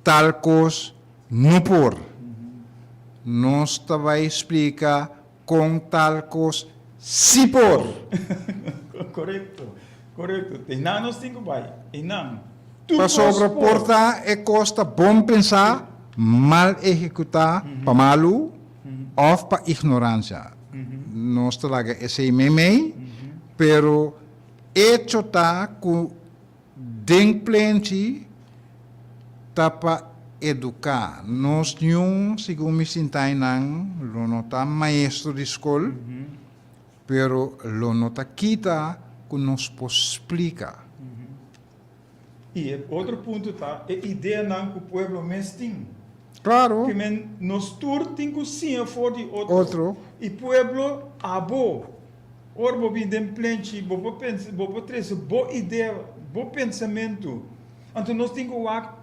tal kos no por. nos ta bai splika kon tal kos si por. Korekto, korekto. Einan nos tin ku bai, einan. Tur kos por. Pasobra por ta e kos ta bon pensá, mal ehekutá pa malu òf pa ignoransia. Nos ta laga esei meimei, pero echo ta ku Den plenchi ta pa eduká. Nos niun, segun mi sintainan, lo no ta maestro di skol, pero lo no ta kita ku nos por splika. I e otro punto ta e ideanan ku pueblo mes tin. Klaro. Ke men nos tur tin ku siña for di otro. I pueblo abo. Ora bo bin den plenchi, bo por pensa, bo por trese bo idea, bo pensamentu. Anto nos tin ku wak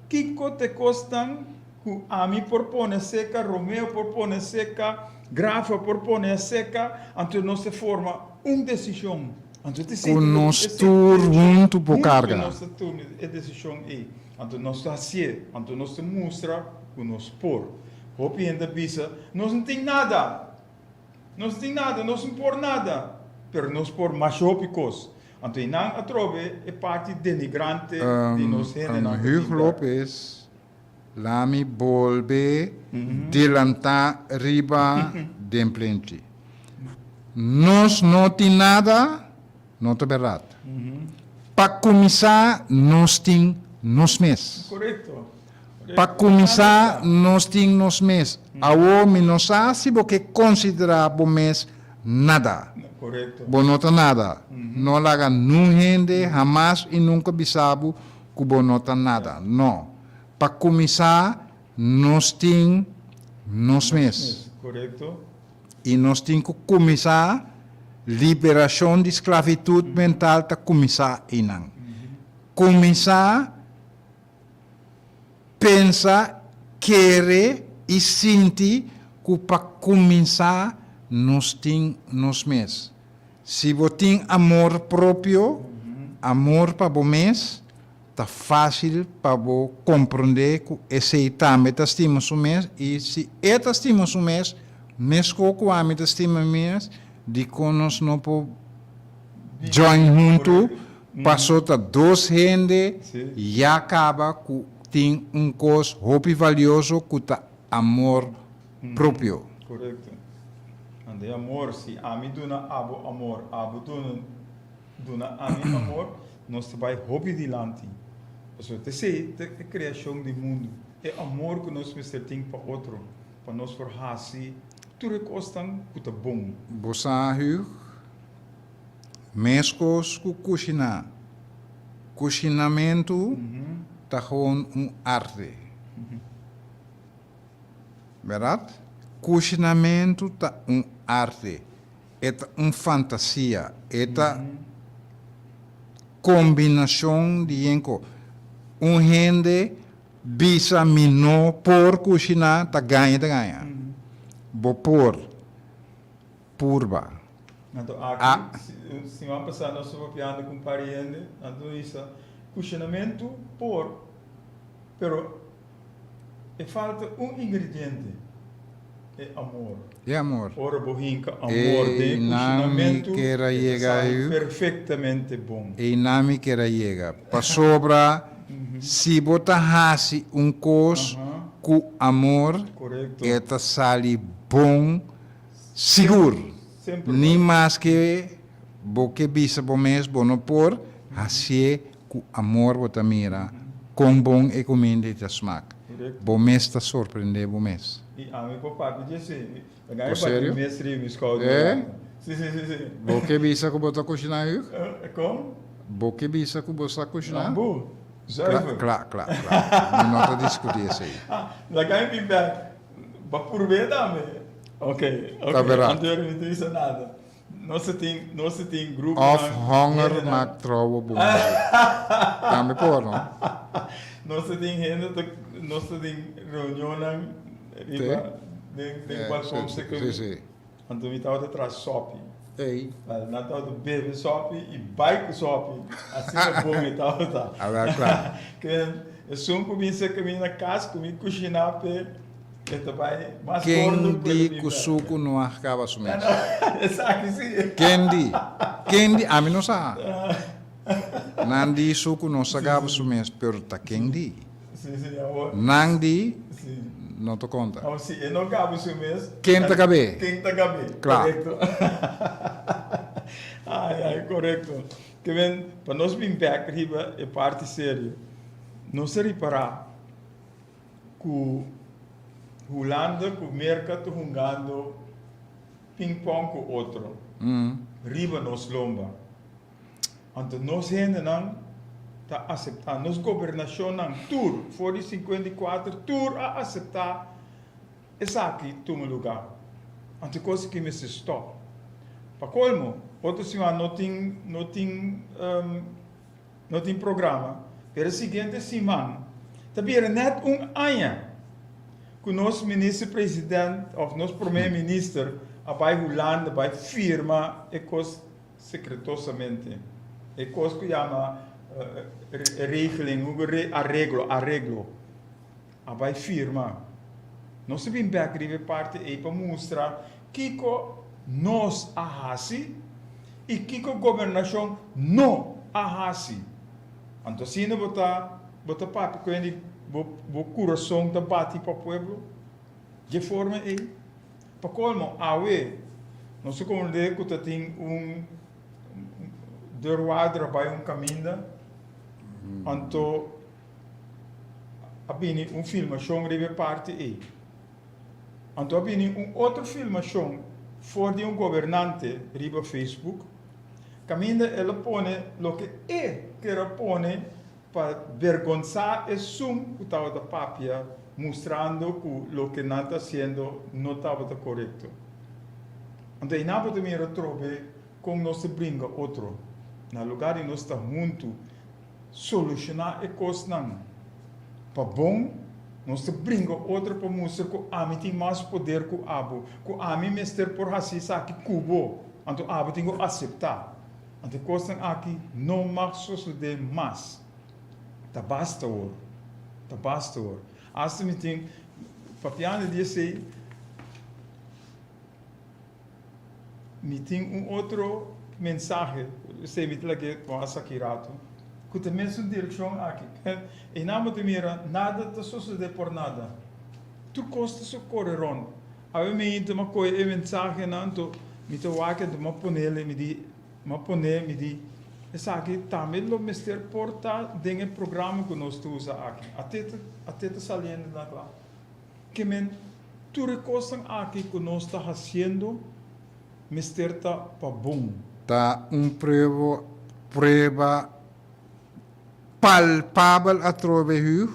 kiko ta e kosnan ku ami por pone seka, Romeo por pone seka, Grafa por pone seka, anto nos ta forma un desishon. Anto ta Ku sinti nos e tur desishon huntu por huntu karga. nos ta tuma e desishon ei. Anto nos ta hasié, anto nos ta mustra ku nos por. Hopi hende a bisa, nos no tin nada. Nos tin nada, nos no por nada, pero nos por masha hopi kos. Anto e nan atrobe e parti denigrante di nos hendenan ku tin Huug bek. Lopez, La mi bolbe delantá riba den plenchi. Nos no tin nada, no ta bèrdat. Pa kuminsá nos tin nos mes. Korekto. Pa kuminsá nos tin nos mes. Awor mi no sa si bo ke konsiderá bo mes nada. Bo no ta nada. No laga nun hende hamas i nunka bisa bo ku bo no ta nada. No. Pa kuminsá nos tin nos mes. I nos tin ku kuminsá liberashon di sklavitut mental ta kuminsá einan. Kuminsá. Pensa, kere i sinti ku pa kuminsá nos tin nos mes. Si bo tin amor propio, amor pa bo mes, ta fásil pa bo komprondé ku esei tambe ta stima su mes i si e ta stima su mes meskos ku ami ta stima mi mes, dikon nos no por join huntu Paso ta dos hende ya caba cu tin un cos hopi valioso cu ta amor propio. Correcto. Anda e amor, si ami duna abo amor, abo duna duna ami amor, nos ta bay hopi dilanti. Pasobra ta esey ta e creacion di mundo, e amor cu nos mester tin pa otro, pa nos por haci tur e cosnan cu ta bon. Bo sa, Hugh, Meskos ku kushiná. Kushinamentu ta gewoon un arte. Bèrdat? Kushinamentu ta un arte. E ta un fantasia. E ta kombinashon di yenko. Un hende bisa mi no por kushiná ta gaña ta gaña. Bo por. Purba. Anto aki, siman pasá nos ta papiando ku un par di hende, nan ta bisa, kushinamentu por, pero e falta un ingrediente, e amor. E amor. Ora bo hinka amor den e kushinamentu, e ta sali perfektamente bon. Einan mi kier a yega. Pasobra si bo ta hasi un kos ku amor, e ta sali bon Sigur, ni maske bo ke bisa bo mes bo no por hasié ku amor bo ta mira kon bon e kuminda i ta smak. Bo mes ta sorprendé bo mes. I ami por papia dje si. Por serio? Eh? Bo ke bisa ku bo ta kushiná Hugh? Kon? Bo ke bisa ku bo sa kushiná? Lambu, zuiver. Kla, kla, kla. Mi no ta diskutí esei. Laga mi bin bèk. Ba purbe tambe. Ok, ok. Ta bera. Anterior mi no bisa nada. Nos ta tin, nos ta tin grupo Of honger maakt trouwe bon. Tambe por, no? Nos ta tin hende ta, nos ta tin reunionnan riba den den balkon Sí, sí, sí. Anto mi tabata traha sopi. Ey. Nan tabata bebe sopi i bai ku sopi. Asina bon e tabata. A wèl kla. Esun ku bin serka mi na kas ku mi kushiná p'e. E ta bai mas gordo Ken ku e di ta bin ku bek. suku no a kaba su mes? Esaki si. Ken di? Ken di? Ami no sa. Nan di suku no sa kaba su mes, pero ta ken di? Si, si, awor. Nan di Si. no ta konta. Awor si e no kaba su mes. Ken ta kab'é? Ken ta kab'é? Kla. Korekto. Ai, ai, korekto. Ke men, pa nos bin bek riba e parti serio, nos a ripará ku Hulanda ku Merka ta hungando ping-pong ku otro riba nos lomba. Anto nos hendenan ta aseptá, nos gobernashonnan tur for di 54 tur a aseptá esaki tuma lugá. Anto e kos aki mester stòp. Pa kolmo, otro siman no tin no tin no tin programa, pero e siguiente siman ta bira nèt un aña ku nos minister president òf nos prome minister a bai Hulanda bai firma e kos Secretosamente. E cos cu yama regeling, areglo, areglo, a bay firma. Nos a bin bek riba e parti ey pa mustra kico nos a haci y kico gobernacion no a haci. Anto asina bo ta, bo ta papia cu hende, bo, bo curason ta bati pa pueblo dje forma ey. Pa colmo, awe nos ta comprende cu ta tin un deurwaarder a bay un caminda, anto a bini un filmacion riba e parti ey. Anto a bini un otro filmacion for di un gobernante riba Facebook, caminda el a pone loke e kier a pone Pa bergonsá esun ku tabata papia mustrando ku loke nan ta hasiendo no tabata korekto. Anto einan bo ta mira trobe kon nos ta bringa otro. Na lugá di nos ta huntu solushoná e kosnan pa bon, nos ta bringa otro pa mustra ku ami tin mas poder ku abo, ku ami mester por hasi esaki ku bo, anto abo tin ku aseptá. Anto e kosnan aki no mag sosodé mas. Ta basta awor. Ta basta awor. Asta mi tin papiando di esei, mi tin un otro mensahe, esei mi ta lag'é pasa aki rato, ku ta mesun direkshon aki. Einan bo ta mira nada ta sosodé por nada. Tur kos ta so kore rònt. Awe mi inta m'a kohe e mensahenan anto mi ta wak anto m'a ponele mi di m'a pone mi di esaki tambe lo mester por ta den e programa ku nos ta usa aki. Ate ta ate ta saliendo na kla. Ke men tur e kosnan aki ku nos ta hasiendo mester ta pa bon. Ta un prueba prueba palpabel atrobe Hugh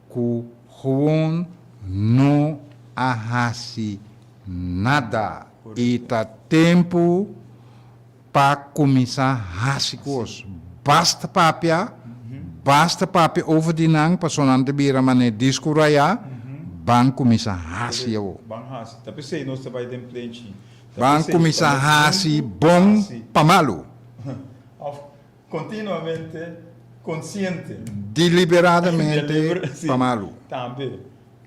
Ku gewoon no a hasi nada i ta tempu pa kuminsá hasi kos. Basta papia, basta papia over di nan pasobra nan ta bira manera disku rayá, ban kuminsá hasi awor. Ban hasi. Ta p'esei nos ta bai den plenchi. Ta Ban p'esei kuminsá pa nos hasi huntu bon hasi. pa malu. Òf Continuamente consciente. Deliberadamente pa malu. Tambe.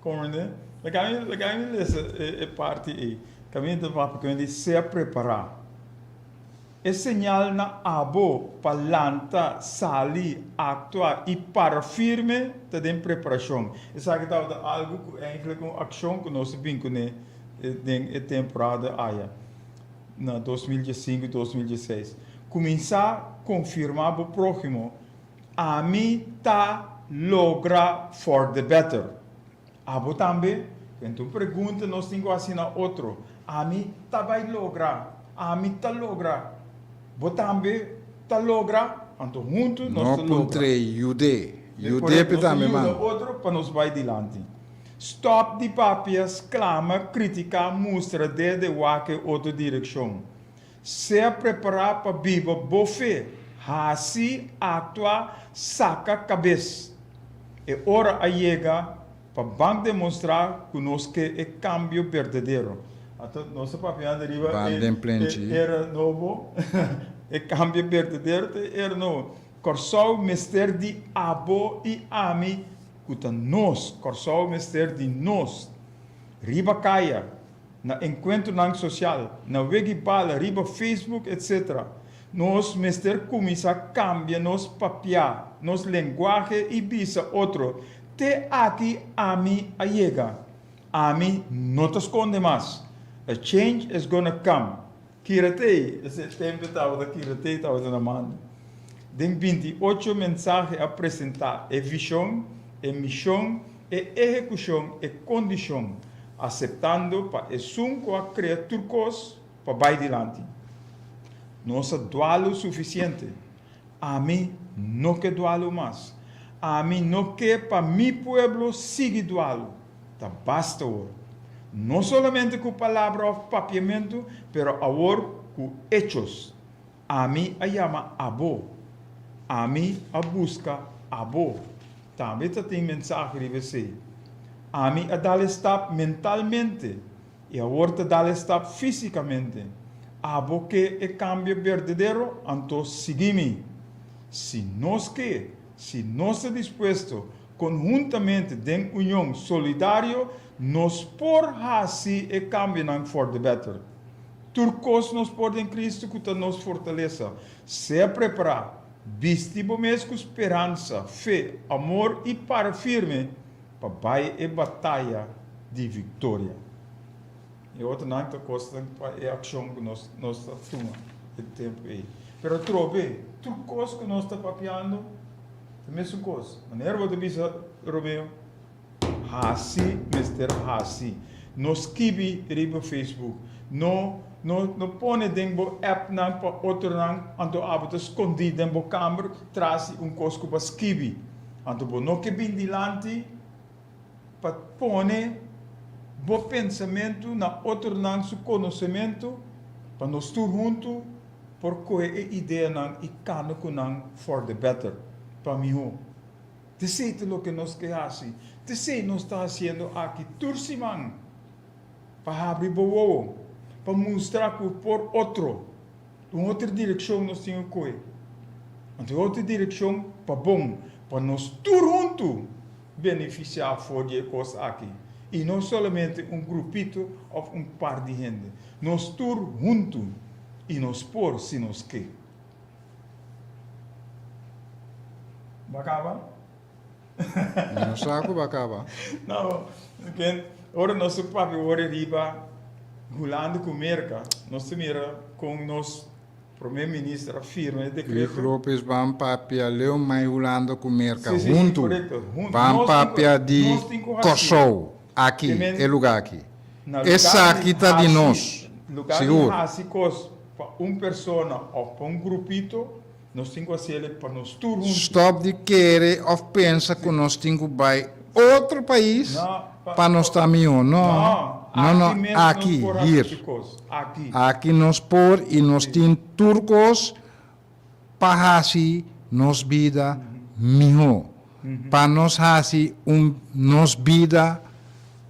Comprende? Laga mi, laga mi lesa e, e parti ei. Caminda ta papia cu di sea prepará. E señal na abo pa lanta, sali, actua y para firme ta den preparacion. Esaki tabata algo cu eigenlijk un accion cu nos a bin cune den e temporada aya. Na 2015 y 2016. Kuminsá konfirmá bo próhimo, Ami ta logra for the better. Abo tambe? Enton pregunta nos tin ku hasi na otro, Ami ta bai logra? Ami ta logra? Bo tambe ta logra? Anto huntu nos No ta logra. puntr'é, yud'é. Yud'é Nos ta tambe, yuda man. otro pa nos bai dilanti. Stòp di papia, sklama, kritiká, mustra dede wak e otro direkshon. Sea prepará pa biba bo fe, hasi, aktua, saka kabes. E ora a yega pa ban demostrá ku nos ke e kambio berdadero. Anto nos ta papiando riba Ban e den plenchi. era nobo, e kambio berdadero ta e era nobo. Kòrsou mester di abo i ami ku ta nos. Kòrsou mester di nos. Riba kaya, na enkuentronan sosial, na wegi bala, riba Facebook etc. Nos mester kuminsá kambia nos papiá, nos lenguahe i bisa otro, Te aki ami a yega. Ami no ta skonde mas. A change is gonna come. Kiratei, esei tempu tabata Kiratei tabata na mando. Den 28 mensahe a presentá e vishon, e mishon, e ehekushon, e kondishon, aseptando pa esun ku a krea tur kos pa bai dilanti. Nos a dualu sufisiente. Ami no ke dualu mas. Ami no ke pa mi pueblo sigui dualu. Ta basta awor. No solamente ku palabra òf papiamentu, pero awor ku echos. Ami a yama abo. Ami a buska abo. Tambe ta tin mensahe riba esei. Ami a dal e stap mentalmente i awor ta dal e stap físikamente. Abo ke e kambio berdadero? Anto sigui mi. Si nos ke, si nos ta dispuesto, konhuntamente den union solidario nos por hasi e kambionan for the better. Tur kos nos por den Cristo ku ta nos fortalesa. Sea prepará, bisti bo mes ku speransa, fe, amor i para firme pa bai e bataya di viktoria. E otronan ta kosnan pa e akshon ku nos nos ta tuma e tempu ei. Pero atrobe, tur kos ku nos ta papiando ta mesun kos. Manera bo ta bisa, Romeo? Hasi mester hasi. No skibi riba Facebook. No no no pone den bo appnan pa otronan anto abo ta skondí den bo kamber tras di un kos ku bo a skibi. Anto bo no ke bin dilanti pa pone bo pensamentu na otronan su konosementu pa nos tur huntu por kohe e ideanan i kambia ku nan for the better, pa mihó. T'esei ta loke nos ke hasi. T'esei nos ta hasiendo aki tur siman, pa habri bo wowo, pa mustra ku por otro, un otro direkshon nos tin ku kohe. Anto e otro direkshon pa bon, pa nos tur huntu benefisiá for di e kos aki, i no solamente un grupito òf un par di hende. Nos tur huntu, i nos por si nos ke. Bo a kaba? Mi no sa ku bo a kaba. No, ken, ora nos ta papia wor riba Hulanda ku Merka, nos ta mira kon nos prome minister a firma e dekreto. Luis Lopez ban papia leu mai Hulanda ku Merka Sí, sí, sí, huntu. korekto. Huntu. Ban Nos tin ku, papia di nos tin ku hasi. Kòrsou aki, Te men e lugá aki. na lugar di Esaki ta di hasi, nos, lugar di sigur. hasi kos Pa un persona of pa un grupito, nos tin ku hasiel pa nos tur huntu. Stop di kere of pensa ku nos tin ku bai otro pais pa nos ta mihó. No, no, no, aki, hier. Aki nos por i nos tin tur kos pa hasi nos bida mihó, pa nos hasi un nos bida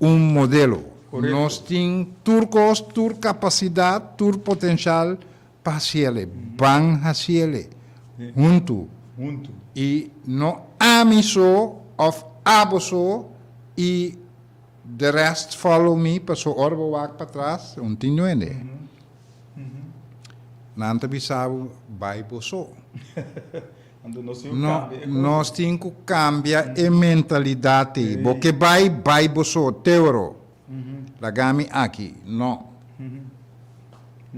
un modelo. Nos tin tur kos, tur kapasidat, tur potenshal pa hasiele. Ban hasiele huntu. I no ami so òf abo so i the rest follow me, paso ora bo wak patras un tin nuende. Nan ta bisa bo bai bo so. No, nos tin ku kambia e mentalidat ei. Bo ke bai, bai bo so, teoro. Laga mi aki. No.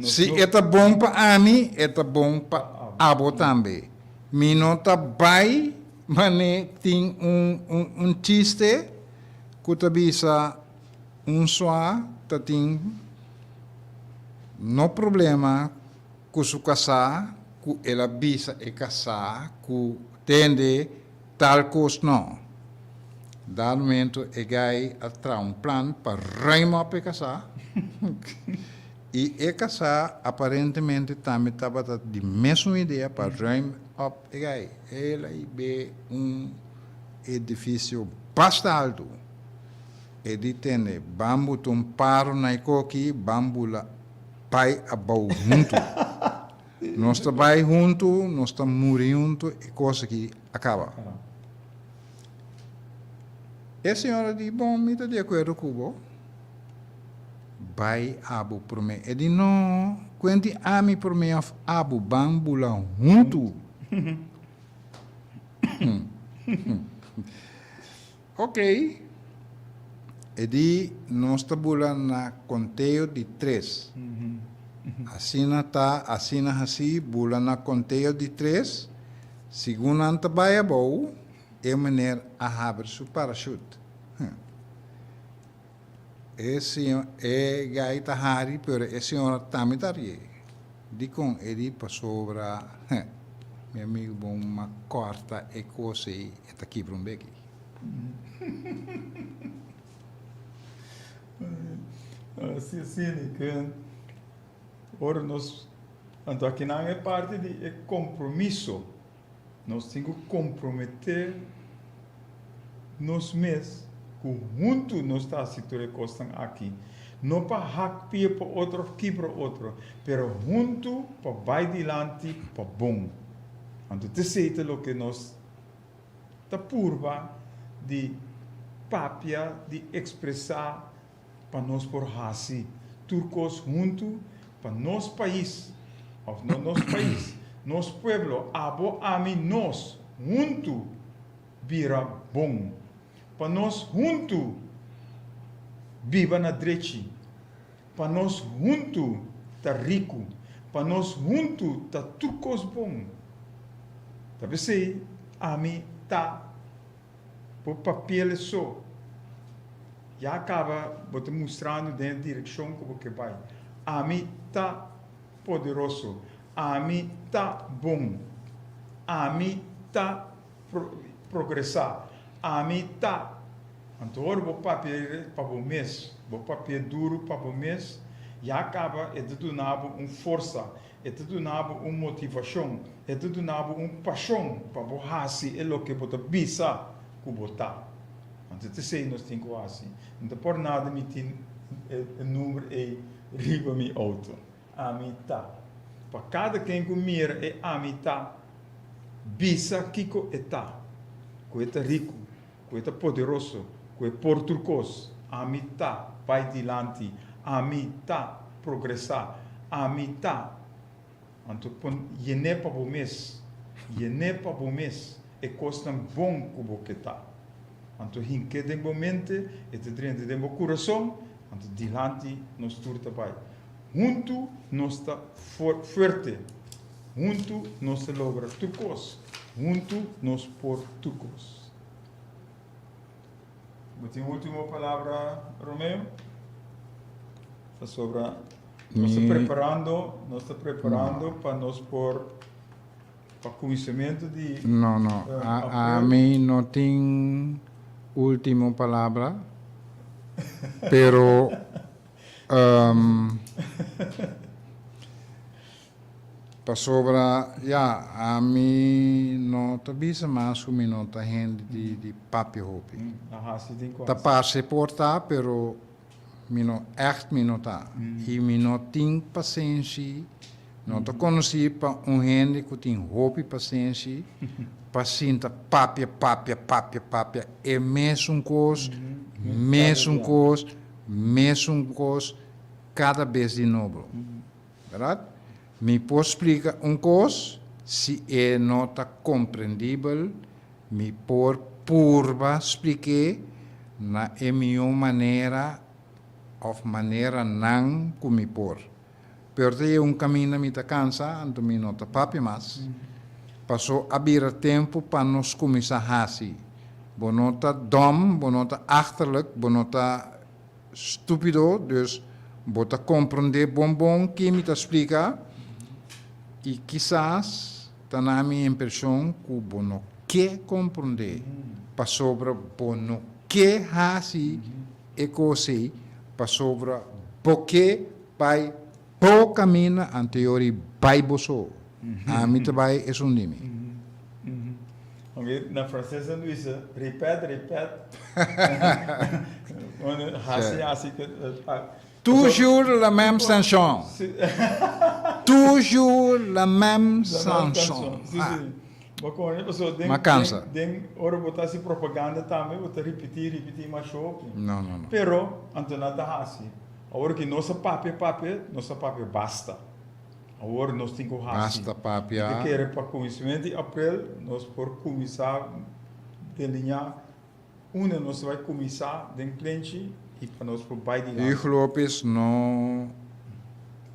Si e ta bon pa ami, e ta bon pa abo tambe. Mi no ta bai mane tin un un chiste ku ta bisa un sua ta tin no problema ku su kasá ku el a bisa e kasá ku tende tal kos no. Dado momento e gai a traha un plan pa ruim op e kasá i e kasá aparentemente tambe tabata di mesun idea pa ruim op e gai. El a hib'é un edifisio basta altu. E di tende bambu ta un paro na e koki, ban bula bai abou huntu. Nos ta bai huntu, nos ta muri huntu, e kos aki a kaba. E señora di, bon, mi ta di akuerdo ku bo. Bai abo promé. E di, No, kuenti ami promé òf abo ban bula huntu. Ok. E di, Nos ta bula na konteo di tres. Asina ta, asina hasí, bula na konteo di tres. Segun nan ta bai abou, e meneer a habri su parashut. E señor, e gai ta hari, pero e señora tambe ta rie. Dikon? E di pasobra, mi amigo bon ma kòrta e kos ei, e ta kibra un beki. Así asina ke ora nos, anto akinan e parti di e kompromiso. Nos tin ku komprometé nos mes ku huntu nos ta hasi tur e kosnan aki, no pa hak pia pa otro òf kibra otro, pero huntu pa bai dilanti pa bon. Anto t'esei ta loke nos ta purba di papia, di ekspresá pa nos por hasi tur kos huntu pa nos pais, òf no nos pais, nos pueblo, abo, ami, nos, huntu bira bon. Pa nos huntu biba na drechi. Pa nos huntu ta riku. Pa nos huntu ta tur kos bon. Ta p'esei ami ta. Bo papiel so ya caba bo ta mustrando den e direccion cu bo ke bay. Ami ta poderoso. Ami ta bon. Ami ta progresa. Ami ta. Anto ora bo papia pa bo mes, bo papia duro pa bo mes, ya caba e ta duna bo un forsa, E ta duna bo un motivashon, e ta duna bo un pashon pa bo hasi e loke bo ta bisa ku bo ta. Anto ta esei nos tin ku hasi. No ta por nada mi tin e number ei riba mi outo. Ami ta. Pa kada ken ku mira e ami ta, bisa kiko e ta, ku e ta riku, ku e ta poderoso, ku e por tur kos, ami ta bai dilanti, ami ta progresá, ami ta. Anto pon yen'é pa bo mes, yen'é pa bo mes e kosnan bon ku bo ke ta. Anto hink'é den bo mente, e ta drenta den bo kurason, anto dilanti nos tur ta bai. Huntu nos ta fuerte, huntu nos ta logra tur kos, huntu nos por tur kos. Bo tin ultimo palabra, Romeo? Pasobra nos ta preparando, nos ta preparando pa nos por pa kuminsamentu di No, no. A, ami no tin ultimo palabra, pero um, Pasobra, ya, ami no ta bisa mas ku mi no ta hende di di papia hopi. Ta parse por ta, pero mi no ègt mi no ta. I mi no tin pasenshi, no ta konosí pa un hende ku tin hopi pasenshi pa sinta papia, papia, papia, papia e mesun kos, mesun kos, mesun kos kada bes di nobo. Berdad? Mi por splica un cos, si e no ta comprendibel, mi por purba spliké na e mihó manera of maneranan cu mi por. Pero ta yega un caminda mi ta cansa, anto mi no ta papia mas. Paso a bira tempo pa nos cuminsa haci. Bo no ta dom, bo no ta achterlijk, bo no ta. Stupido, dus bo ta comprende bon bon ki mi ta splica y kisas ta na mi impresion cu bo no ke comprende pasobra bo no ke haci e cos ey pasobra bo ke bay bo camina anteor y bay bo so. Ami ta bay esun di mi. Aunke na frances nan bisa répète, répète. Hasi, hasi. Toujours la même chanson. Toujours la même chanson. Si, si. Bo kone paso den, Ma cansa. den, ora bo ta hasi propaganda tambe bo ta ripiti, ripiti masha hopi. No, no, no. Pero anto nan ta hasi. Awor ki nos a papia papia, nos a papia basta. Awor nos tin ku hasi. Basta papia. Mi ta kere pa kuminsamentu di aprel nos por kuminsá delineá unda nos ta bai kuminsá den plenchi i pa nos por bai dilanti. Hugo Lopez no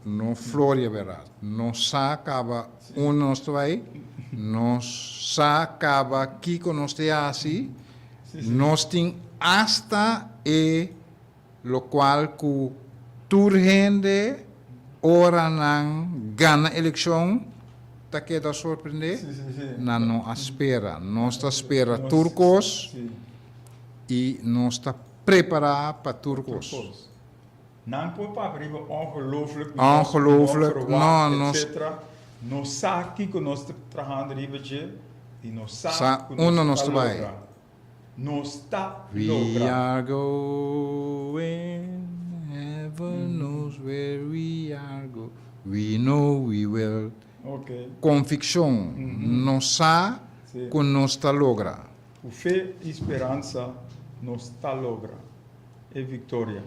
no floria berdad. No sa kaba unda nos ta bai, no sa kaba kiko nos ta hasi, nos tin asta e Locual cu tur hende ora nan gana eleccion ta keda sorprende, nan no a spera. Nos ta spera tur cos y nos ta prepara pa tur cos. Nan por papia riba ongelooflijk, Ongelooflijk, no, nos. Etcetera. Nos sa kico nos ta trahando riba dje y nos sa cu nos ta logra. Nos ta We logra. are going, heaven knows where we are go, we know we will. Ok. Konvikshon, nos sa Sí. ku nos ta logra. Ku fe i speransa nos ta logra e viktoria.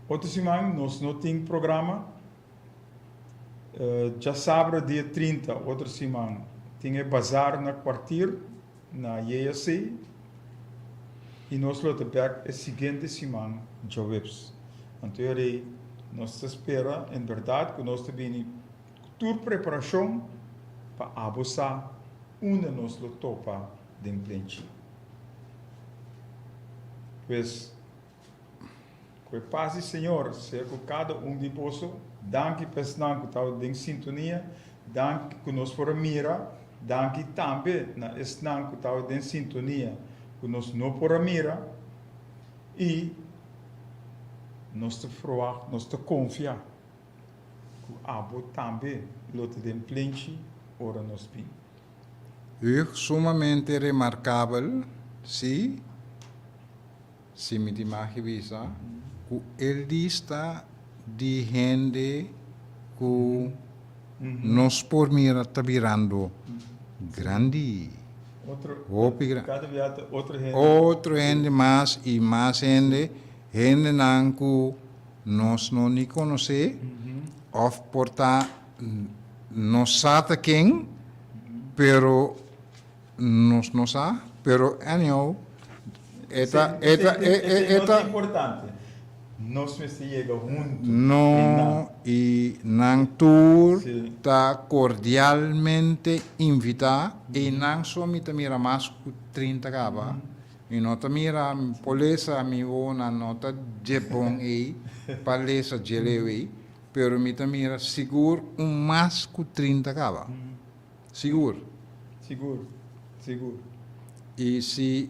Otro siman nos no tin programa. Djasabra dia 30, otro siman, tin e bazar na kwartier na JSC i nos lo ta bek e siguiente siman djaweps. Anto e rei nos ta spera en berdad ku nos ta bini ku tur preparashon pa abo sa unda nos lo topa den plenchi. Pues. Ku e pas di Señor sea ku kada un di boso. Danki pa esnan ku tabata den sintonia. Danki ku nos por a mira. Danki tambe na esnan ku tabata den sintonia ku nos no por a mira. I nos ta ferwagt, nos ta konfia ku abo tambe lo ta den plenchi ora nos bin. Hug sumamente remarkabel, si. Si mi tin magi bisa ku e lista di hende ku nos por mira ta birando grandi. Hopi grandi. Otro hende mas i mas hende, hendenan ku nos no ni konosé òf por ta no sa ta ken, pero Nos no sa, pero anyhow, e ta, e ta, e, e, e ta. No ta importante. Nos mester yega huntu. No, i nan tur ta cordialmente invita, i nan so mi ta mira mas cu 30 caba. Mi no ta mira, mi por lesa, mi wowonan no ta dje bon ei pa lesa dje leu ei, pero mi ta mira sigur un mas cu 30 caba. Sigur. Sigur, sigur. I si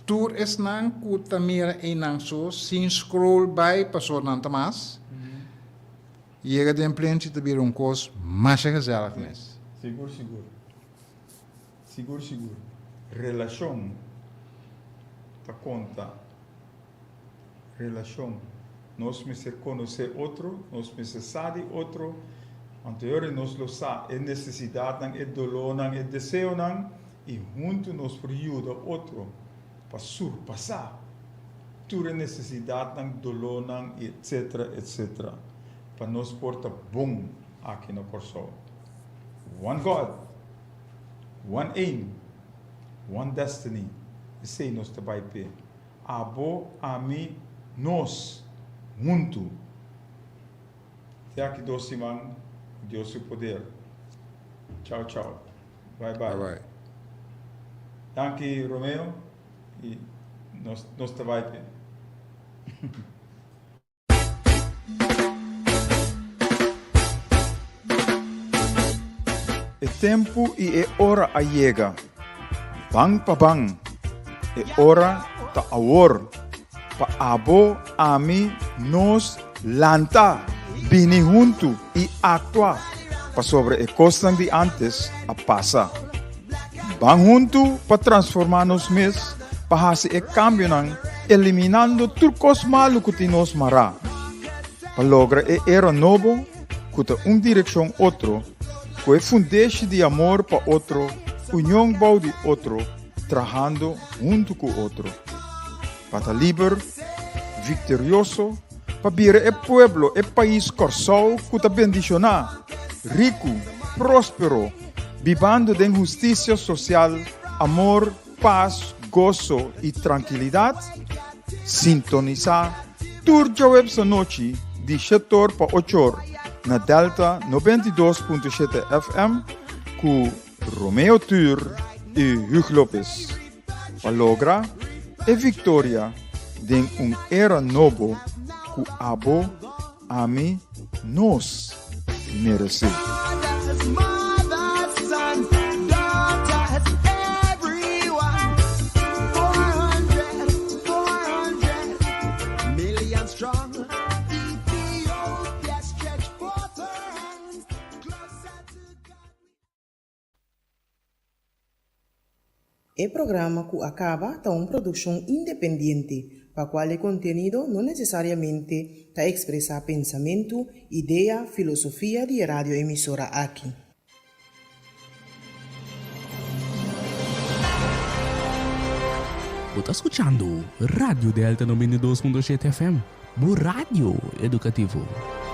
tur esnan ku ta mira einan so sin scroll bai pasobra nan ta mas, yega den plenchi ta bira un kos masha gezellig mes. Sigur, sigur. Sigur, sigur. Relashon ta konta. Relashon. Nos mester konosé otro, nos mester sa di otro, anto yori nos lo sa e nesesidatnan, e dolónan, e deseonan, i huntu nos por yuda otro pa surpasá tur e nesesidatnan, dolónan, i etsetera, etsetera, pa nos por ta bon aki na Kòrsou. One God, one aim, one destiny, esei nos ta bai p'e. Abo, ami, nos, huntu. Te aki dos siman, ku Dios su poder. Chao chao. Bye bye. Bye bye. Danki Romeo i nos nos ta bai pe. E tempu i e ora a yega. Ban pa ban. E ora ta awor. Pa abo, ami, nos, lanta, bini huntu i aktua, pasobra e kosnan di ántes a pasa. Ban huntu pa transformá nos mes pa hasi e kambionan eliminando tur kos malu ku tin nos mará, pa logra e era nobo ku ta un direkshon otro, ku e fundeshi di amor pa otro, union bou di otro, trahando huntu ku otro. Pa ta liber, viktorioso pa bira e pueblo, e pais Kòrsou ku ta bendishoná, riku, próspero, bibando den hustisia sosial, amor, pas, goso i trankilidat? Sintonisá tur djaweps anochi di shetor pa ochor na Delta 92.7 FM ku Romeo Tur i Hugh Lopez pa logra e viktoria den un era nobo ku abo, ami, nos meresé. E programa ku a kaba ta un produkshon independiente, pa kual e kontenido no nesesariamente ta ekspresá pensamentu, idea, filosofia di e radioemisora aki. Bo ta skuchando Radio Delta 92.7 FM, bo radio edukativo.